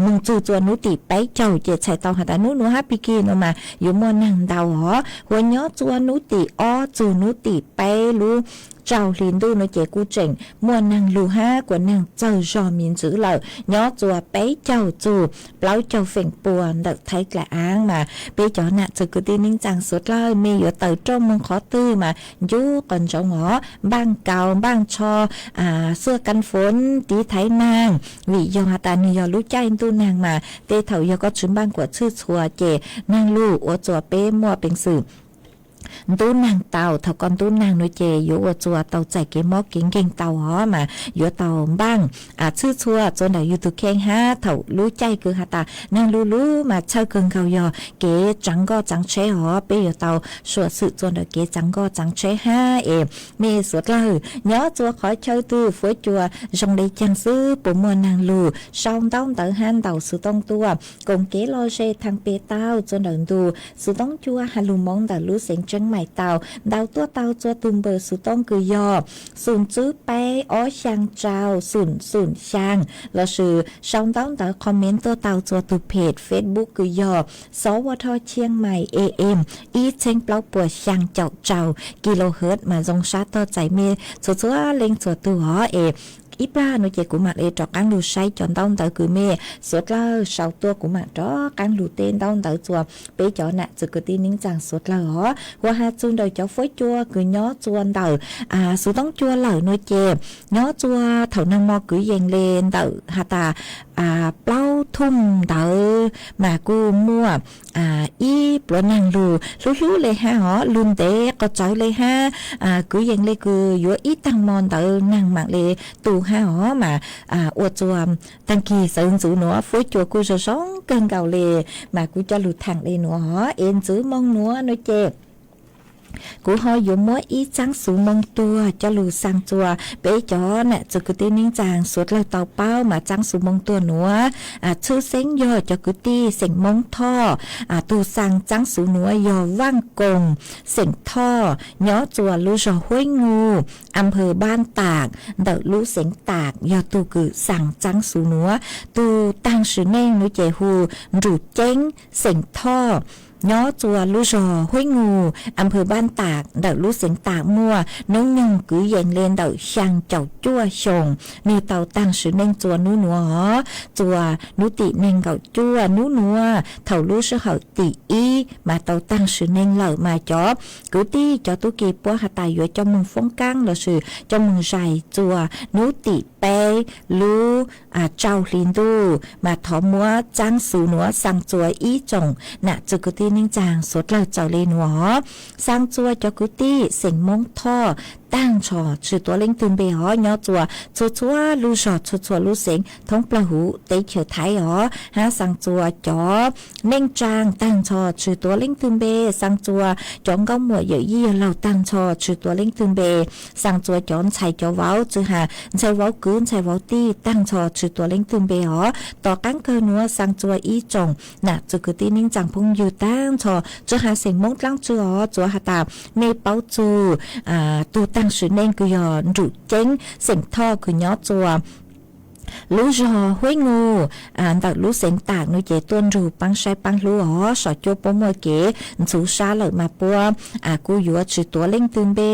moog txug txua nub tim peb caug ces txhais tau has tas nub nuav hab pig kig no mas yuav muaj naag ntau os. Huas nyob txua nub tim ob txug nub tim peb lub rau hli ntuj no ces kuj tseem muaj naag lug hab kuas naag txawg zog me ntxwv lawm nyob txua peb caug txug plaub caug feem pua ntawm Thaib dlaim aav mas peb cov nam txwv kwv tij neej tsaa suav dlawg mej yuav tawm rooj moog qhov twg mas ncu qhov ntsoov os, npaaj kaus npaaj tsho, xuaj kas foos tiv thaiv naag, vim yog has tas nwg yog lub caij ntuj naag mas tej thaum yog koj tsi npaaj kuas tshwj txhua ces naag lug ua txua peb muaj peev xwm ntub naag tau. Thaum koj ntub naag no ces yuav ua txua tau txais kev mob kev nkeeg tau os mas yuav tau npaaj tshwj txhua txua ntawm yug tug kheej hab thaum lub caij kws has tas naag lug lub mas txhawj kawg nkaus yog kev tsaav nkoj tsaav tsheb os, peb yuav tau suam xwm txua ntawm kev tsaav nkoj tsaav tsheb hab es mej suav dlawg nyob txua qhov chaw twg fuab cua zoo le caag xwb puas muaj naag lug sau ntaub ntawv hab ntaus xuv tooj tuaj koom kev lom zem thaam pem tau txua ntawm ntu xuv tooj cua has lug moov ntawm lub xeev Tseej Xiav Maim tau ntau tuaj tau txua tus npawb xov tooj kws yog xum tswb peb ob xyaa rau xum xum xyaa, lossis sau ntaub ntawv comment tuaj tau txua tus page Facebook kws yog Xov Ua Thoj Xiav Maim A M ib txheeb plaub puas xyaa caum rau kilohertz mas zoo sab tog txais mej txhua txhua leej txhua tug os. Es ib plag no ces kuv mam li rov qaab lug saib cov ntaub ntawv kws mej suav dlawg sau tuaj, kuv mam rov qaab lug teb ntaub ntawv txua peb cov nam txwv kwv tij neej tsaa suav dlawg os. Ua has txug ntawm cov fuab cua kws nyob txua ntawm xov tooj cua lawm no ces nyob txua thaum nag mo kwv yees le ntawm has tas plaub thum ntawd mas kuj muaj ib pluav naag lug hlub hlub le hab os, lug ntev qhov tsawv le hab. Kwv yees le kws yuav ib taag mo ntawd naag maam le tu hab os mas ua txua taag kis xawv ntxwv nuav fuab cua kuj zoo zoo kawg nkaus le mas kuv coj lug thaam le nuav os. Es ntxwv moo nuav no ces kuv ho yuav muab ib txaab xuv moo tuag coj lug xaa txua peb cov nam txwv kwv tij neej tsaa suav dlawg tau paub mas txaab xuv moo tuag nuav tshwj xeeb yog cov kwv tij xeem Moob Thoj. Tug xaa txaab xuv nuav yog Vaaj Koos xeem Thoj nyob txua lub zog Huab Nus, am phaw Npaaj Tam ntawm lub xeev Tam yog tug kws xaa txaab xuv nuav. Tug taag sim neej nuav ces hu Nrum Ceeb xeem Thoj nyob txua lub zog Huab Nus, am phaw Npaaj Tam ntawm lub xeev Tam muaj noob nyoog kwv yees le ntawm xyaa caum cuaj xyoos. Nwg tau taag sim neej txua nub nuav os, txua nub tim neeg nkaum cuaj nub nuav thaum lub sij hawm tim ib mas tau taag sim neej lawm mas cov kwv tij cov tub ki puab has tas yuav coj moog foob kaab lossis coj moog zais txua nub tim peb lub rau hli ntuj mas thov muab txaab xuv nuav xaa txua ib tsoom nam txwv kwv tij neej tsaa suav dlawg txawm le nuav os. Xaa txua cov kwv tij xeem Moob Thoj taag nrho tsi tuav leej twg npe os, nyob txua txhua txhua lub zog txhua txhua lub xeev thoob plawg huv teb chaws Thaib os, hab xaa txua cov neej tsaa taag nrho tsi tuav leej twg npe, xaa txua cov nkauj muam yawm yij yawg laug taag nrho tsi tuav leej twg npe, xaa txua cov ntxhais cov vauv tsi has ntxhais vauv kwv ntxhais vauv tij taag nrho tsi tuav leej twg npe os. Tom qaab kawg nuav xaa txua ib tsoom nam txwv kwv tij neej tsaa phooj ywg taag nrho tsi has xeem Moob dlaab tsi os, txuav has tas mej paub txug tug taag sim neej kws yog Nrum Ceeb xeem Thoj kws nyob txua lub zog Huab Nus ntawm lub xeev Tam nuav ces tuaj nrug paab saib paab hlub os. Saum cuab puab muaj kev ntxhuv sab lawm mas puab kuj yuav tsi tuav leej twg npe,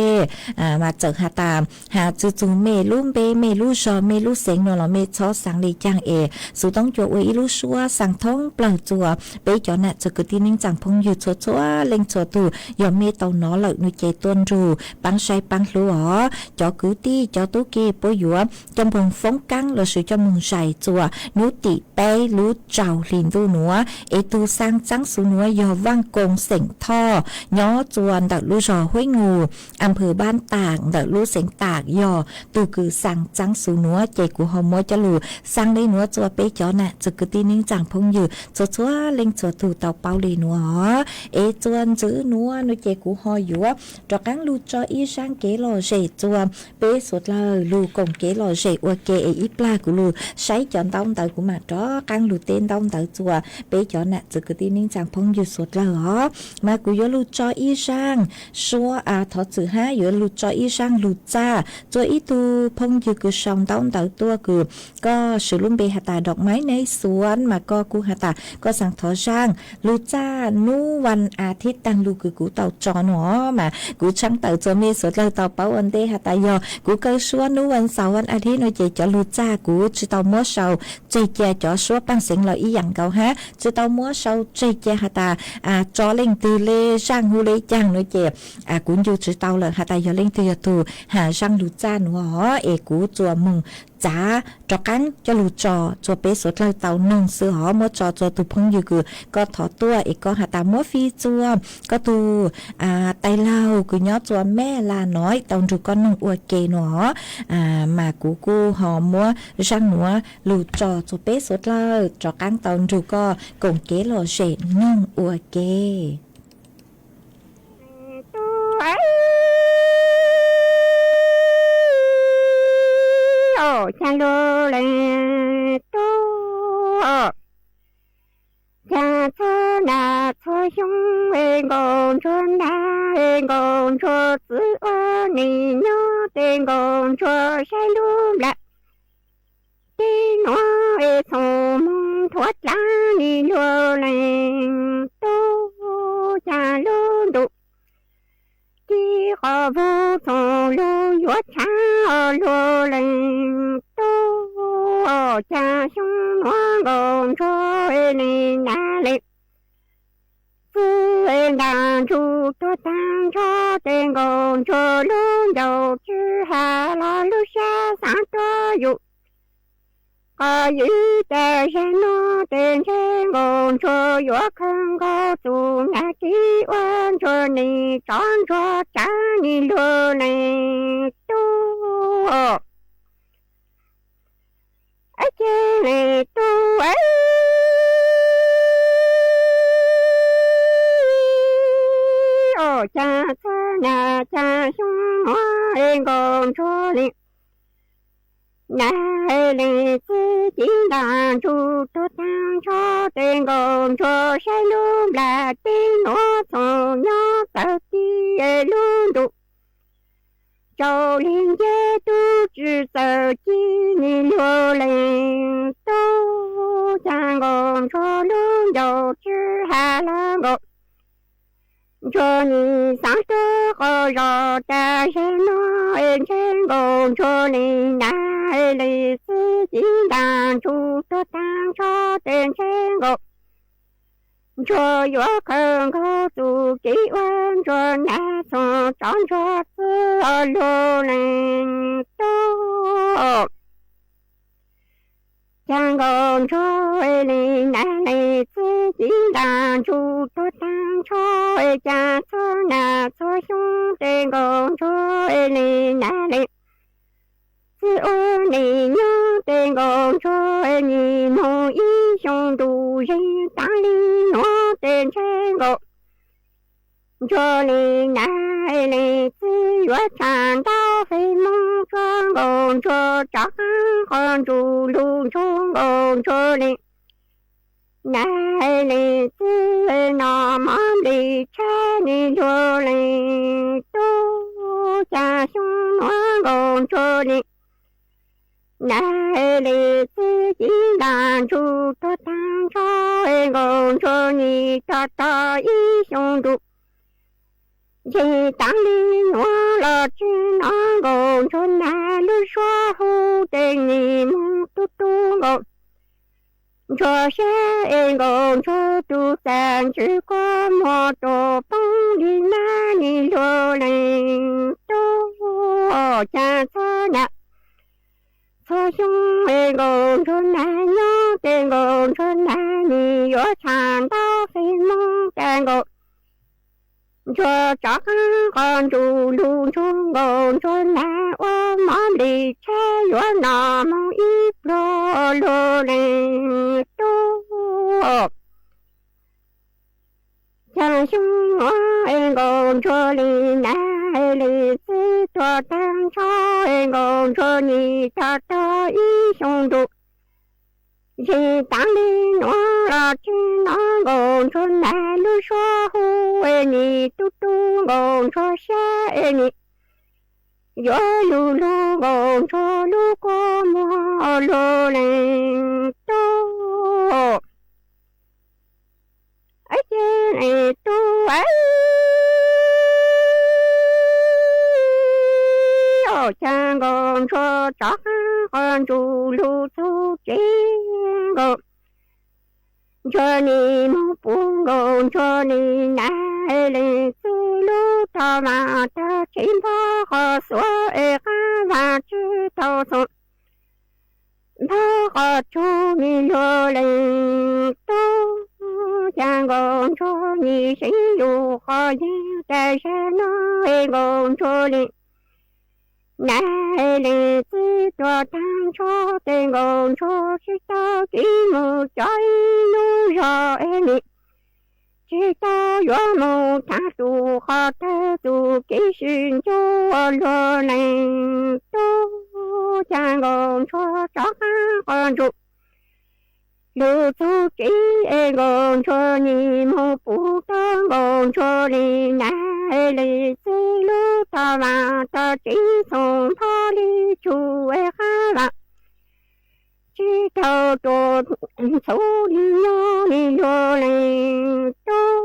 mas txawm has tas has tsi txug mej lub npe mej lub zog mej lub xeev nuav los mej txhob xaa le caag es xuv toob cua ua ib lub suab xaa thoob plawg txua peb cov nam txwv kwv tij neej tsaa phooj ywg txhua txhua leej txhua tug. Yog mej tau nov lawm nuav ces tuaj nrug paab saib paab hlub os. Cov kwv tij cov tub ki puab yuav coj moog foob kaab lossis coj moog zais txua nub tim peb lub rau hli ntuj nuav es tug xaa txaab xuv nuav yog Vaaj Koos xeem Thoj nyob txua ntawm lub zog Huab Nus, am phaw Npaaj Tam ntawm lub xeev Tam yog tug kws xaa txaab xuv nuav ces kuv ho muab coj lug xaa le nuav txua peb cov nam txwv kwv tij neej tsaa phooj ywg txhua txhua leej txhua tug tau paub le nuav os. Es txua ntxwv nuav nuav ces kuv ho yuav rov qaab lug tso ib zaaj kev lom zem txua peb suav dlawg lug koom kev lom zem ua ke es ib plag kuv lug saib cov ntaub ntawv kuv mam rov qaab lug teb ntaub ntawv txua peb cov nam txwv kwv tij neej tsaa phooj ywg suav dlawg os. Mas kuv yuav lug tso ib zaaj suab, thov txim hab, yuav lug tso ib zaaj lug txaj txua ib tug phooj ywg kws sau ntaub ntawv tuaj kws koj swv lub npe has tas Dok Maiv Neb Xuav mas koj kuj has tas koj xaa thov zaaj lug txaj nub vas a thib taag lug kws kuv tau tso nuav mas kuv tshaab tawm txua mej suav dlawg tau paub ua ntej has tas yog kuv kaw suab nub vas xaum vas a thib nuav ces cov lug txaj kuv tsi tau muab sau tseg cia, cov suab paaj xeev los ib yaam nkaus hab tsi tau muab sau tseg cia has tas tso leej twg le zaaj hu le caag nuav ces kuv ncu tsi tau lawm has tas yog leej twg yog tug has zaaj lug txaj nuav os es kuv txua moog txav rov qaab coj lug tso txua peb suav dlawg tau noog xwb os. Muab tso txua tug phooj ywg kws koj thov tuaj es koj has tas muab fij txua koj tug tais laug kws nyob txua Mej Laj Noiv tau nrug koj noog ua ke nuav os. Mas kuv kuj ho muab zaaj nuav lug tso txua peb suav dlawg rov qaab tau nrug koj koom kev lom zem noog ua ke. Nkauj Ntsuag txiv ua neej nyob, ces Nkauj Ntsuag saib lub nplaj teb nuav es txhoov moog nthuav dlaab, nim luag leej tub, caag lub ntuj ci qhov vug txhoov lug yuav tshaav, luag leej tub, caag xyoo nuav Nkauj Ntsuag neej nag le txwb ntaag ntsug tuag taag nrho, ces Nkauj Ntsuag lub ncauj tsi has los lub sab xaav tuab yug. Qhov ywj tas zag nuav ces ntshe Nkauj Ntsuag yuav khaws nkaus txuj nam kev ua ntsuag neej, tso ntsuag tsav, nim luag leej tub, ces leej tub, caag txhua nam caag xyoo nuav es Nkauj Ntsuag neej nag le txwb ci ntaag ntsug tuag taag nrho, ces Nkauj Ntsuag saib lub nplaj teb nuav txhoov nyob txawg ti lub ntuj, tsaus le nce tub tsi txawg ci, nim luag leej tub, caag Nkauj Ntsuag lub ncauj tsi has los Nkauj Ntsuag nim xaav tuab qhov zog tas zag nuav es ntshe Nkauj Ntsuag neej nag le txwb ci ntaag ntsug tuag taag nrho, ces ntshe Nkauj Ntsuag yuav khaws nkaus txuj kev ua ntsuag nam, txhoov tso ntsuag txwb, luag leej tub, caag Nkauj Ntsuag neej nag le txwb ci ntaag ntsug tuag taag nrho, caag txhua nam txhua xyoo ces Nkauj Ntsuag neej nag le txwb ua neej nyob, ces Nkauj Ntsuag nim moog ib xyoo ntu zeeg. Taag le nuav ces ntshe Nkauj Ntsuag neej nag le txwb yuav tshaj ntau feem moog, tsuas Nkauj Ntsuag rov qaab qhov ntsug lug ntsug Nkauj Ntsuag neej nag le txwb noj mov nplej tshab, nim luag leej tub, caag xyoo nuav Nkauj Ntsuag neej nag le txwb ci ntaag ntsug tuag taag nrho, Nkauj Ntsuag nim tog tog ib xyoo ntu zeeg. Taag le nuav los tsi nov Nkauj Ntsuag nag lub suab hu, ces nim moog tu tu Nkauj Ntsuag sab es Nkauj Ntsuag tug txaj ntswg kua muag tuaj poob li nab, nim luag leej tub, caag txhua nam txhua xyoo es Nkauj Ntsuag nag nyob, ces Nkauj Ntsuag nag nim yuav tshaj ntau feem moog, ces Nkauj Ntsuag rov qaab qhov ntsug lug ntsug Nkauj Ntsuag nag ua mov nplej tshab yuav noj moog ib pluag, luag leej tub, caag xyoo nuav es Nkauj Ntsuag le nag le txwb tuag taag nrho, es Nkauj Ntsuag nim tog tog ib xyoo ntu zeeg. Taag le nuav los tsi nov Nkauj Ntsuag nag lub suab hu, es nim tu tu Nkauj Ntsuag sab es nim yuav lug lug Nkauj Ntsuag lub kua muag, luag leej tub, ces leej tub, caag Nkauj Ntsuag rov qaab qhov ntsug lug txug tsev. Nkauj Ntsuag nim moog pum Nkauj Ntsuag neej nag leej txwb lub tog vaaj tog tsev npog qhov xuav es qaab vaaj tsi tau txoom npog qhov tsug, nim luag leej tub, caag Nkauj Ntsuag nim seev lug qhov yeeg tas zag nuav es Nkauj Ntsuag le nag leej txwb tuag taag nrho, ces Nkauj Ntsuag tsi tau kev moog cov ib lub zog es nim tsi tau yuav moog thaam tug qhov tawg txuj kev sib ncuj, luag leej tub, caag Nkauj Ntsuag rov qaab qhov ntsug lug txug tsev es Nkauj Ntsuag nim moog puv rua Nkauj Ntsuag le nam le txiv lub tog vaam tog tsev txoom npog le tshum es qaab vaam tsi taug rua txhua le nyob le luag le tub.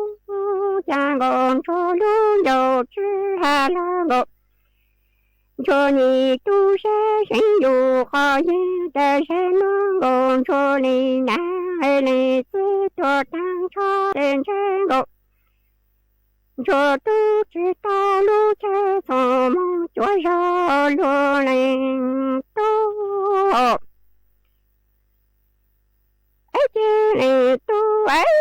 Ca Nkauj Ntsuag lub ncaus tsi has lug Nkauj Ntsuag nim tub sab seev yug qhov yeej tas zag nuav Nkauj Ntsuag le nam le txiv tuag taag nrho tes ntshe Nkauj Ntsuag tub tsi tau lub chaw txoom moog cuav zog luag le tub. Es ces le tub es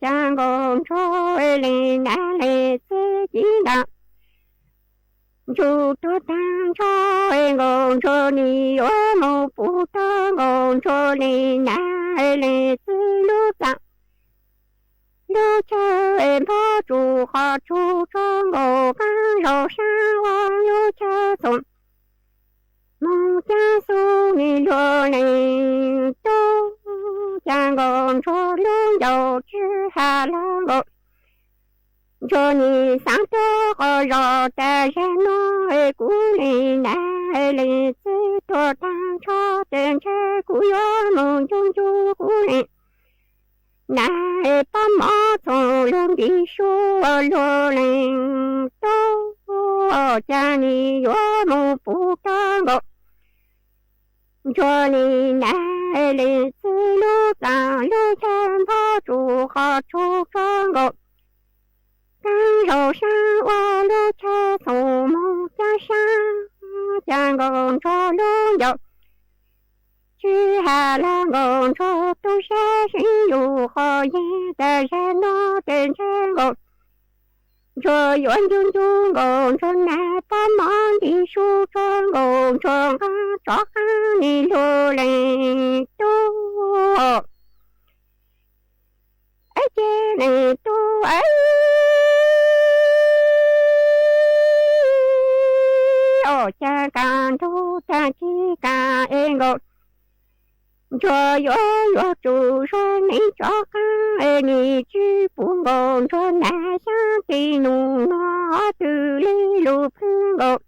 ca Nkauj Ntsuag le nam le txiv ci ntaag ntsug tuag taag nrho es Nkauj Ntsuag nim yuav moog puv rua Nkauj Ntsuag le nam le txiv lub txaj lub chaw es npog tsum qhov tsug rua Nkauj Qaab Zaug Saab ua lub chaw txoom moog caab xub le luag le tub. Ca Nkauj Ntsuag lub ncaus tsi has lug Nkauj Ntsuag nim xaav tuab qhov zog tas zag nuav es kuv le nam le txiv tuag taag nrho tes ntshe kuv yuav moog ncu ncu kuv le nam es pab mov txoom lug nkim su luag le tub. Ca nim yuav moog puv rua Nkauj Ntsuag le nam le txiv lub txaj lub chaw npog tsum qhov tsug rua Nkauj Qaab Zaug Saab ua lub chaw txoom moog caab sab. Ca Nkauj Ntsuag lub ncaus tsi has lug Nkauj Ntsuag tub sab seev yug qhov yeej tas zag nuav tes ntshe Nkauj Ntsuag yuav ncu ncu Nkauj Ntsuag nam pab mov ntim su rua Nkauj Ntsuag nqaa tsov qaab le luag le tub. Es ces le tub es ca kaaj nrug taag kig kaaj es Nkauj Ntsuag yuav yuav tsum suav neev tsov qaab es nim tsi puv Nkauj Ntsuag nam xyaab tes num nuav hov twg le lug plhws Nkauj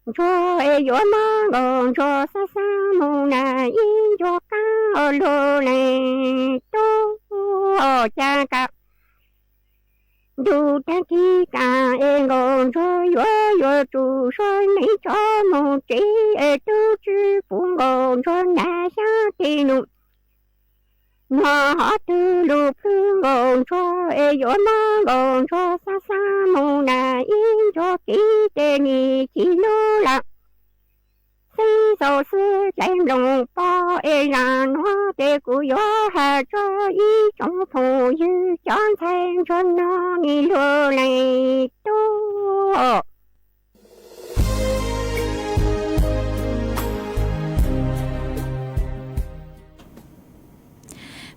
Ntsuag es yuav mob Nkauj Ntsuag xaav xaav moog nam ib ncua qaab luag le tub. Ca kaaj nrug taag kig kaaj es Nkauj Ntsuag yuav yuav tsum suav neev tsov moog tsev es tub tsi puv Nkauj Ntsuag nam xyaab tes num nuav hov twg lug plhws Nkauj Ntsuag es yuav mob Nkauj Ntsuag xaav xaav moog nam ib ncua kev tes nim chim lug lawm. Xib xaus xwb dlaim nplooj pob es zaaj nuav tes kuv yuav has rua ib tsoom phooj ywg cov ntxhais ntsuag nog le luag le tub.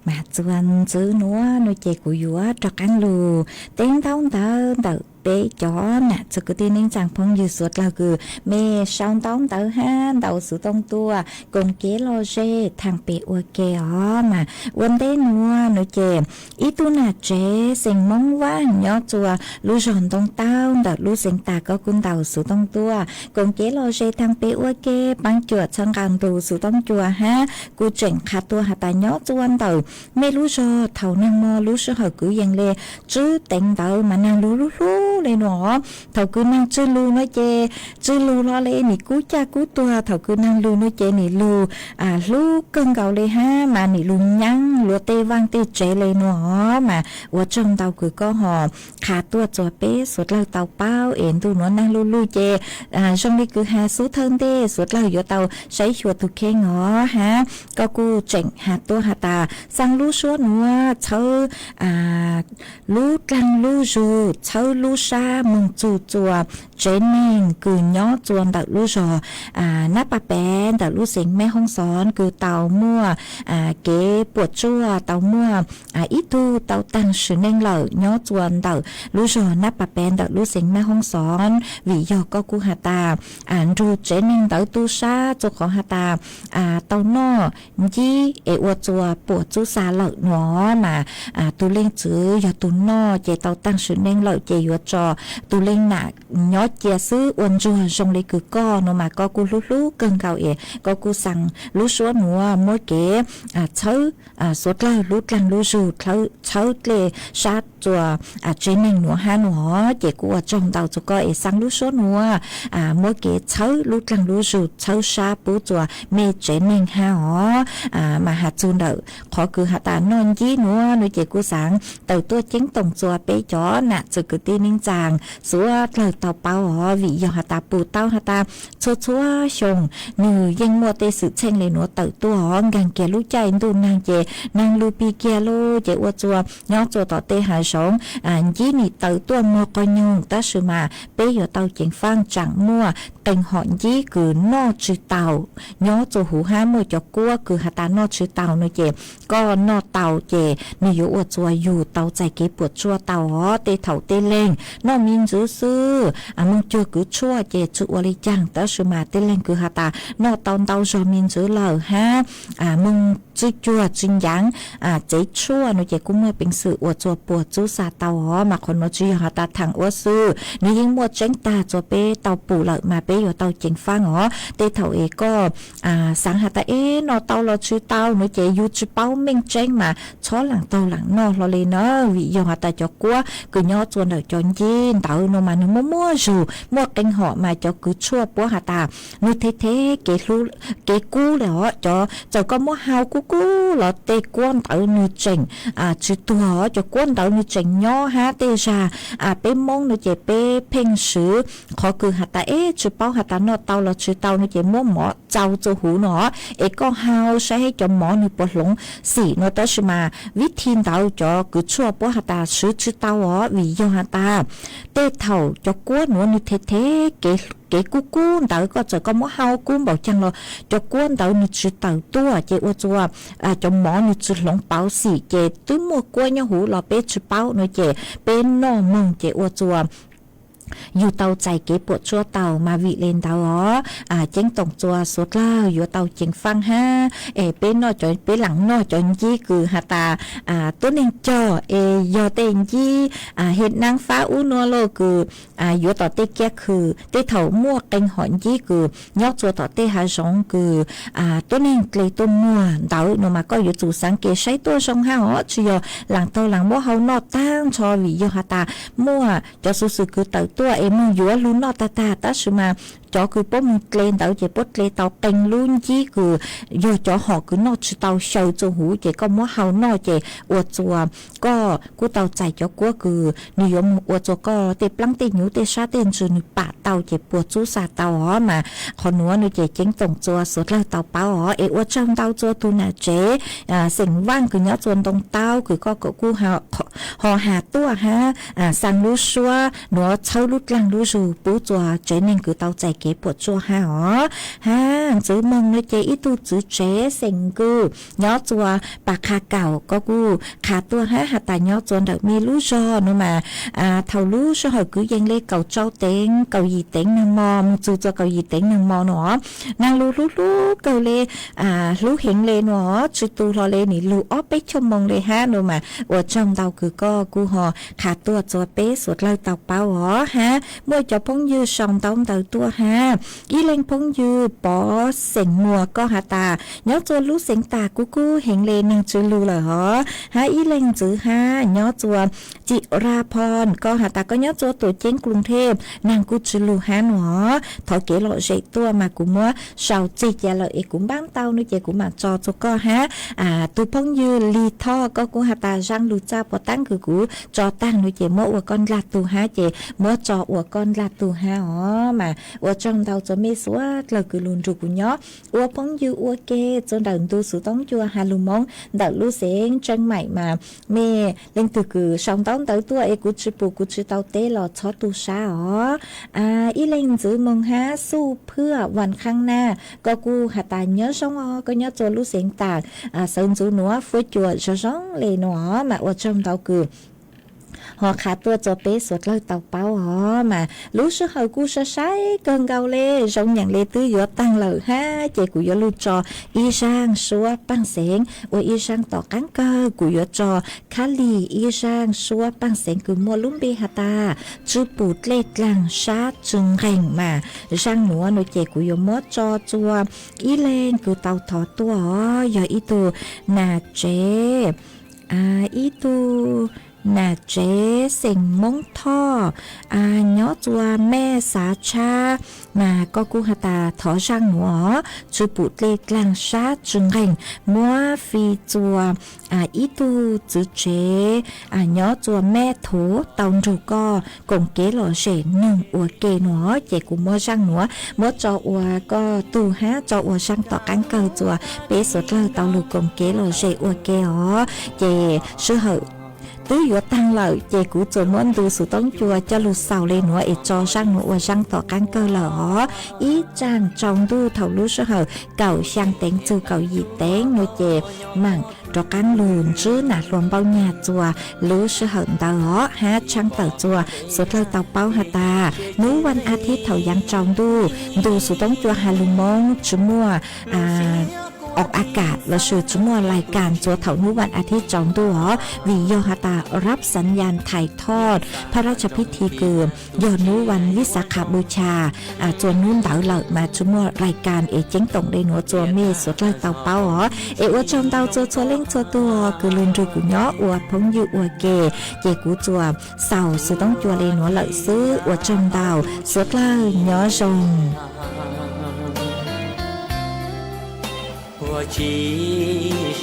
Mas txuas ntxiv nuav nuav ces kuv yuav rov qaab lug teb ntaub ntawv ntawm peb cov nam txiv kwv tij neej tsaa phooj ywg suav dlawg kws mej sau ntaub ntawv hab ntaus xuv tooj tuaj koom kev lom zem thaam pem ua ke os. Mas ua ntej nuav nuav ces ib tug nam tsev xeem Moob Vaaj nyob txuas lub zog Ntoo Taub ntawm lub xeev Tas koj kuj ntaus xuv tooj tuaj koom kev lom zem thaam pem ua ke, paab cuam txhawb nqaa nrug xuv tooj cua hab kuj tseem qha tuaj has tas nyob txuas ntawm mej lub zog thaum nag mo lub sij hawm kwv yees le tswb teev ntawv mas naag lug lub hlub le nuav. Thaum kws naag tswj lug nuav ces tswj lug hlo le nim kub caj kub tuag, thaum kws naag lug nuav ces nim lug hlub kawg nkaus le hab mas nim lug nyaab luag tej vaaj tej tsev le nuav. Mas ua tsaug ntau kws koj ho qha tuaj txuas peb suav dlawg tau paub es ntuj nuav naag lug lug ces zoo le kws has xub thawj ntej suav dlawg yuav tau saib xyuas tug kheej os hab koj kuj tseem has tuaj has tas xaa lub suab nuav txhawb lub dlaag lub zug, txhawb lub sab moog txug txua tsev neeg kws nyob txua ntawm lub zog Nab Pas Pes ntawm lub xeev Meb Hoob Xov kws tau muaj kev puam tsuaj, tau muaj ib tug tau taag sim neej lawm nyob txua ntawm lub zog Nab Pas Pes ntawm lub xeev Meb Hoob Xov. Vim yog koj kuj has tas nrug tsev neeg ntawd tu sab txug qhov has tas tau noj ncib es ua txua puam txub xa lawm no mas tus leej txiv yog tus noj ces tau taag sim neej lawm ces yuav tso tus leej nam nyob cia xwb ua ntsuag zoo le kws koj no mas koj kuj hlub hlub kawg nkaus es koj kuj xaa lub suab nuav muab kev txhawb xuav dlawg lub dlaag lub zug, txhawb dlej sab txua tsev neeg nuav hab no. Ces kuj ua tsaug ntau txug koj es xaa lub suab nuav muab kev txhawb lub dlaag lub zug, txhawb sab pub txua mej tsev neeg hab os. Mas has txug ntawm qhov kws has tas noj ncib nuav no ces kuj xaav tawm tuaj ceeb toom txua peb cov nam txiv kwv tij neej tsaa xuav dlawg tau paub os. Vim yog has tas pum tau has tas txhua txhua xyoo nwg yeej muaj tej xwm txheej le nuav tawm tuaj os. Nkaag kiag lub caij ntuj nag ces nag lug pig kiag lug ces ua txua nyob txua tom tej hav zoov ncib nim tawm tuaj muag qhov nyoog, tab sis mas peb yuav tau ceev faaj tsaam muaj qee hom ncib kws noj tsi taus nyob txua huv hab muaj cov kuab kws has tas noj tsi taus no ces koj noj tau ces nwg yuav ua txua yug tau txais kev puam tsuaj tau os. Tej thaum tej leeg noj me ntsis xwb, moog cuag kws tshuaj ces tsi ua le caag, tab sis mas tej leeg kws has tas noj tau ntau zog me ntsis lawm hab moog tsi cuag tsi ncaav tsev tshuaj no ces kuj muaj peev xwm ua txua puam txub xa tau os. Mas qhov nuav tsi yog has tas thaam ua xwb, nwg yeej muaj tseeb taag txua peb tau pum lawm mas peb yuav tau ceev faaj os. Tej thaum es koj xaav has tas eb noj tau los tsi tau no ces yug tsi paub meej tseeb mas txhob laam taug laam noj hlo le na. Vim yog has tas cov kuab kws nyob txua ntawm cov ncib ntawd no mas nwg muaj muaj zug, muaj qee hom mas cov kws tshuaj puab has tas nwg the the kev kub le os. Cov txawm koj muab hau kub kub los tej kuab ntawd nwg tseem tsi tuag, cov kuab ntawd nwg tseem nyob hab. Tej zag peb Moob no ces peb pheej swv qhov kws has tas eb tsi paub has tas noj tau los tsi tau no ces muab mov txaus txua huv no es koj hau saib cov mov nwg puas hloov xim no. Tab sis mas vib thi ntawd cov kws tshuaj puab has tas swv tsi tau os, vim yog has tas tej thaum cov kuab nuav nwg the the kev kub kub ntawd, koj txawm koj muab hau kub npaum caag los cov kuab ntawd nwg tsi tawm tuaj ces ua txua cov mov nwg tsi hloov pauv xim ces twb muaj kuab nyob huv los peb tsi paub no ces peb noj moog ces ua txua yug tau txais kev puam tsuaj tau. Mas vim le ntawd os, ceeb toom txua suav dlawg yuav tau ceev faaj hab es peb noj, peb laam noj cov ncib kws has tas tuab neeg cog es yog tej ncib he naab fab ub nuav lauj kws yuav tom tej kiab khw. Tej thaum muaj qee hom ncib kws nyob txua tom tej hav zoov kws tuab neeg dle tuaj muag ntawd no mas koj yuav tsum xaav kev saib tuaj zoo hab os, tsi yog laam taug laam muab hau noj taag nrho. Vim yog has tas muaj cov xuv xwm kws tawm tuaj es moog yuav lug noj taag taag, tab sis mas cov kws puab moog dle ntawd ces puab dle tau qee lub ncib kws yog cov hom kws noj tsi tau xyaw txua huv ces koj muab hau noj ces ua txua koj kuj tau txais cov kuab kws nwg yuav moog ua txua koj tej plaab tej nyuv tej sab tej ntsws nwg pam tau ces puas txub xa tau os. Mas qhov nuav no ces ceeb toom txua suav dlawg tau paub os. Es ua tsaug ntau txua tug nam tsev xeem Vaaj kws nyob txua ntoo taub kws koj kuj ho has tuaj hab xaa lub suab nuav txhawb lub dlaag lub zug pub txua tsev neeg kws tau txais kev puam tsuaj hab os. Hab ntxiv moog no ces ib tug txiv tsev xeem Kws nyob txua Pas Qha Kaum, koj kuj qha tuaj hab has tas nyob txua ntawm mej lub zog no mas thaum lub sij hawm kwv yees le kaum rau teev kaum yim teev nag mo moog txug txua kaum yim teev nag mo no, naag lug hlub hlub kawg le, hlub heev le no, tsi tu hlo le, nim lug ob peb choj moo le hab no mas ua tsaug ntau kws koj kuj ho qha tuaj txua peb suav dlawg tau paub os. Hab muaj cov phooj ywg sau ntaub ntawv tuaj hab, ib leeg phooj ywg Pov xeem Muas koj has tas nyob txua lub xeev tag kub kub heev le naag tsi lug lawm hov. Hab ib leeg ntxiv hab nyob txua Txim Ra Phon koj has tas koj nyob txua Tuam Ceeb Kruv Thej naag kuj tsi lug hab no. Thov kev lom zem tuaj mas kuv muab sau txig ca lawm es kuv npaab tau no ces kuv mam tso txua koj hab. Tug phooj ywg Lig Thoj koj kuj has tas zaaj lug txaj puas taab kws kuv tso taag no ces muab ua koj ndlag tug hab ces muab tso ua koj ndlag tug hab os. Mas ua tsaug ntau txua mej suav dlawg kws lug nrug kuv nyob ua phooj ywg ua ke txua ntawm ntu xuv toob ncua ha lug moob ntawm lub xeev Tseej Maim mas mej leej twg kws sau ntaub ntawv tuaj es kuv tsi pum kuv tsi tau teb los txhob tu sab os. Ib leeg ntxwv moog hab xuj phwaj vas khaaj naj, koj kuj has tas nyob zoo os, koj nyob txua lub xeev taam, xawv ntxuv nuav fuab cua zoo zoo le nuav mas ua tsaug ntau kws ho qha tuaj txua peb suav dlawg tau paub os. Mas lub sij hawm kuj sai sai kawg nkaus le, zoo nyaam le twb yuav taag lawm hab ces kuv yuav lug tso ib zaaj suab paaj xeev ua ib zaaj tom qaab kawg. Kuv yuav tso khab lig ib zaaj suab paaj xeev kws muaj lub npe has tas Tsw Pum Dlej Dlaag Sab Tsw Nqeeg mas zaaj nuav no ces kuv yuav muab tso txua ib leeg kws tau thov tuaj os, yog ib tug nam tsev, ib tug nam tsev xeem Moob Thoj, nyob txua Mej Xav Tshab, mas koj kuj has tas thov zaaj nuav os, Tsw Pum Dlej Dlaag Sab Tsw Nqeeg, muab fij txua ib tug txwv tsev nyob txua Mej Thuv tau nrug koj koom kev lom zem noog ua ke no ces kuv muab zaaj nuav muab tso ua koj tug hab tso ua zaaj tom qaab kawg txua peb suav dlawg tau lug koom kev lom zem ua ke os. Ces sij hawm twb yuav taag lawm ces kuv txua muab ntu xuv toob ncua coj lug xaus le nuav es tso zaaj nuav ua zaaj tom qaab kawg lawm os. Ib tsaam tsaus ntuj thaum lub sij hawm kaum xyaa teev txug kaum yim teev no ces maam rov qaab lug ntsib nam hluas Npauj Nyag txua lub sij hawm ntawd os hab tshaaj tawm txua suav dlawg tau paub has tas nub vas a thiv thaum yaav tsaus ntuj ntu xuv toob ncua ha lug moob tsi muaj o a kam lossis tsi muaj lais kas txua thaum nub vas a thiv tsaus ntuj os, vim yog has tas rab xav yas thais thoj phaj rab tshaj phib thi kws yog nub vas vib xav qha bu tshas txua nub ntawd lawm mas tsi muaj lais kas es ceeb toom le nuav txua mej suav dlawg tau paub os. Es ua tsaug ntau txua txhua leej txhua tug kws lug nrug kuv nyob ua phooj ywg ua ke, ces kuv txua xaus xuv toob ncua le nuav lawm xwb, ua tsaug ntau, suav dlawg nyob zoo. Puag tsi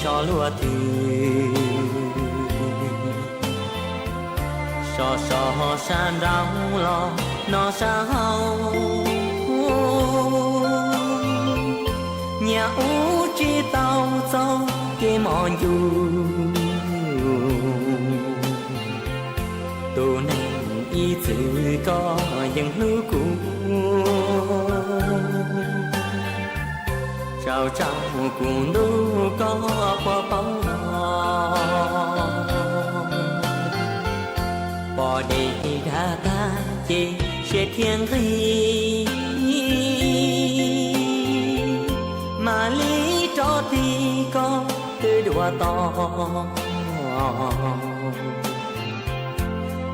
so luaj twg, so so sab nraud los no sab hauv, nyias ua tsis tau txoj kev mos ncuj. Tus neeg ib txwm koj yeej hlub kuv, tsaus tsaus kuv ntuj koj puas paub los, pom dej dag tag ces siab thiab nqig, mam li rov tig koj twb dua to.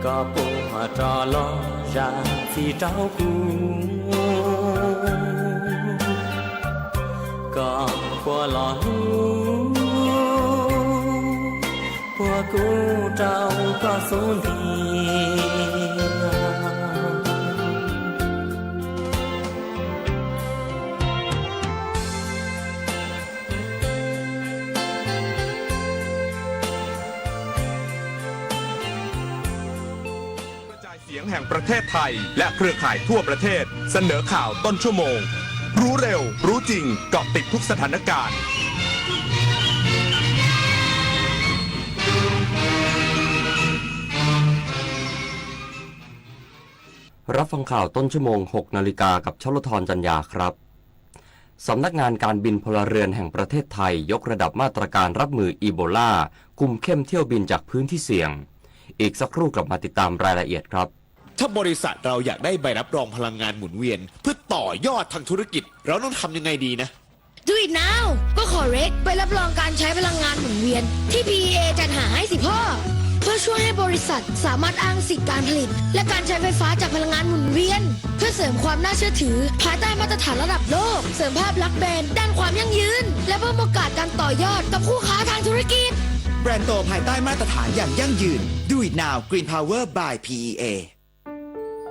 Koj puas rov los zam txim rau kuv, koj puas los hlub, puas kuv rau koj xub ntiag. กระจายเสียงแห่งประเทศไทยและเครือข่ายทั่วประเทศเสนอข่าวต้นชั่วโมง รู้เร็ว รู้จริง เกาะติดทุกสถานการณ์ รับฟังข่าวต้นชั่วโมง หกนาฬิกา กับชลธร จันยาครับ สำนักงานการบินพลเรือนแห่งประเทศไทยยกระดับมาตรการรับมืออีโบลา คุมเข้มเที่ยวบินจากพื้นที่เสี่ยง อีกสักครู่กลับมาติดตามรายละเอียดครับ ถ้าบริษัทเราอยากได้ใบรับรองพลังงานหมุนเวียนเพื่อต่อยอดทางธุรกิจ เราต้องทำยังไงดีนะ Do it now เพื่อขอ rec ใบรับรองการใช้พลังงานหมุนเวียนที่ พีอีเอ จัดหาให้สิบข้อ เพื่อช่วยให้บริษัทสามารถอ้างสิทธิ์การผลิต และการใช้ไฟฟ้าจากพลังงานหมุนเวียน เพื่อเสริมความน่าเชื่อถือภายใต้มาตรฐานระดับโลก เสริมภาพลักษณ์แบรนด์ด้านความยั่งยืน และเพิ่มโอกาสการต่อยอดกับคู่ค้าทางธุรกิจ แบรนด์โตภายใต้มาตรฐานอย่างยั่งยืน Do it now Green Power by พีอีเอ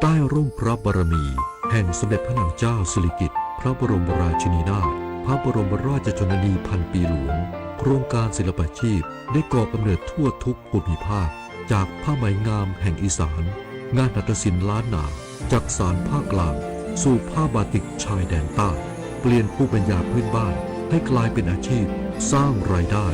ใต้ร่มพระบารมีแห่งสมเด็จพระนางเจ้าสิริกิติ์ พระบรมราชินีนาถ พระบรมราชชนนีพันปีหลวง โครงการศิลปาชีพได้ก่อกำเนิดทั่วทุกภูมิภาค จากผ้าไหมงามแห่งอีสาน งานหัตถศิลป์ล้านนา จากสานภาคกลาง สู่ผ้าบาติกชายแดนใต้ เปลี่ยนภูมิปัญญาพื้นบ้านให้กลายเป็นอาชีพสร้างรายได้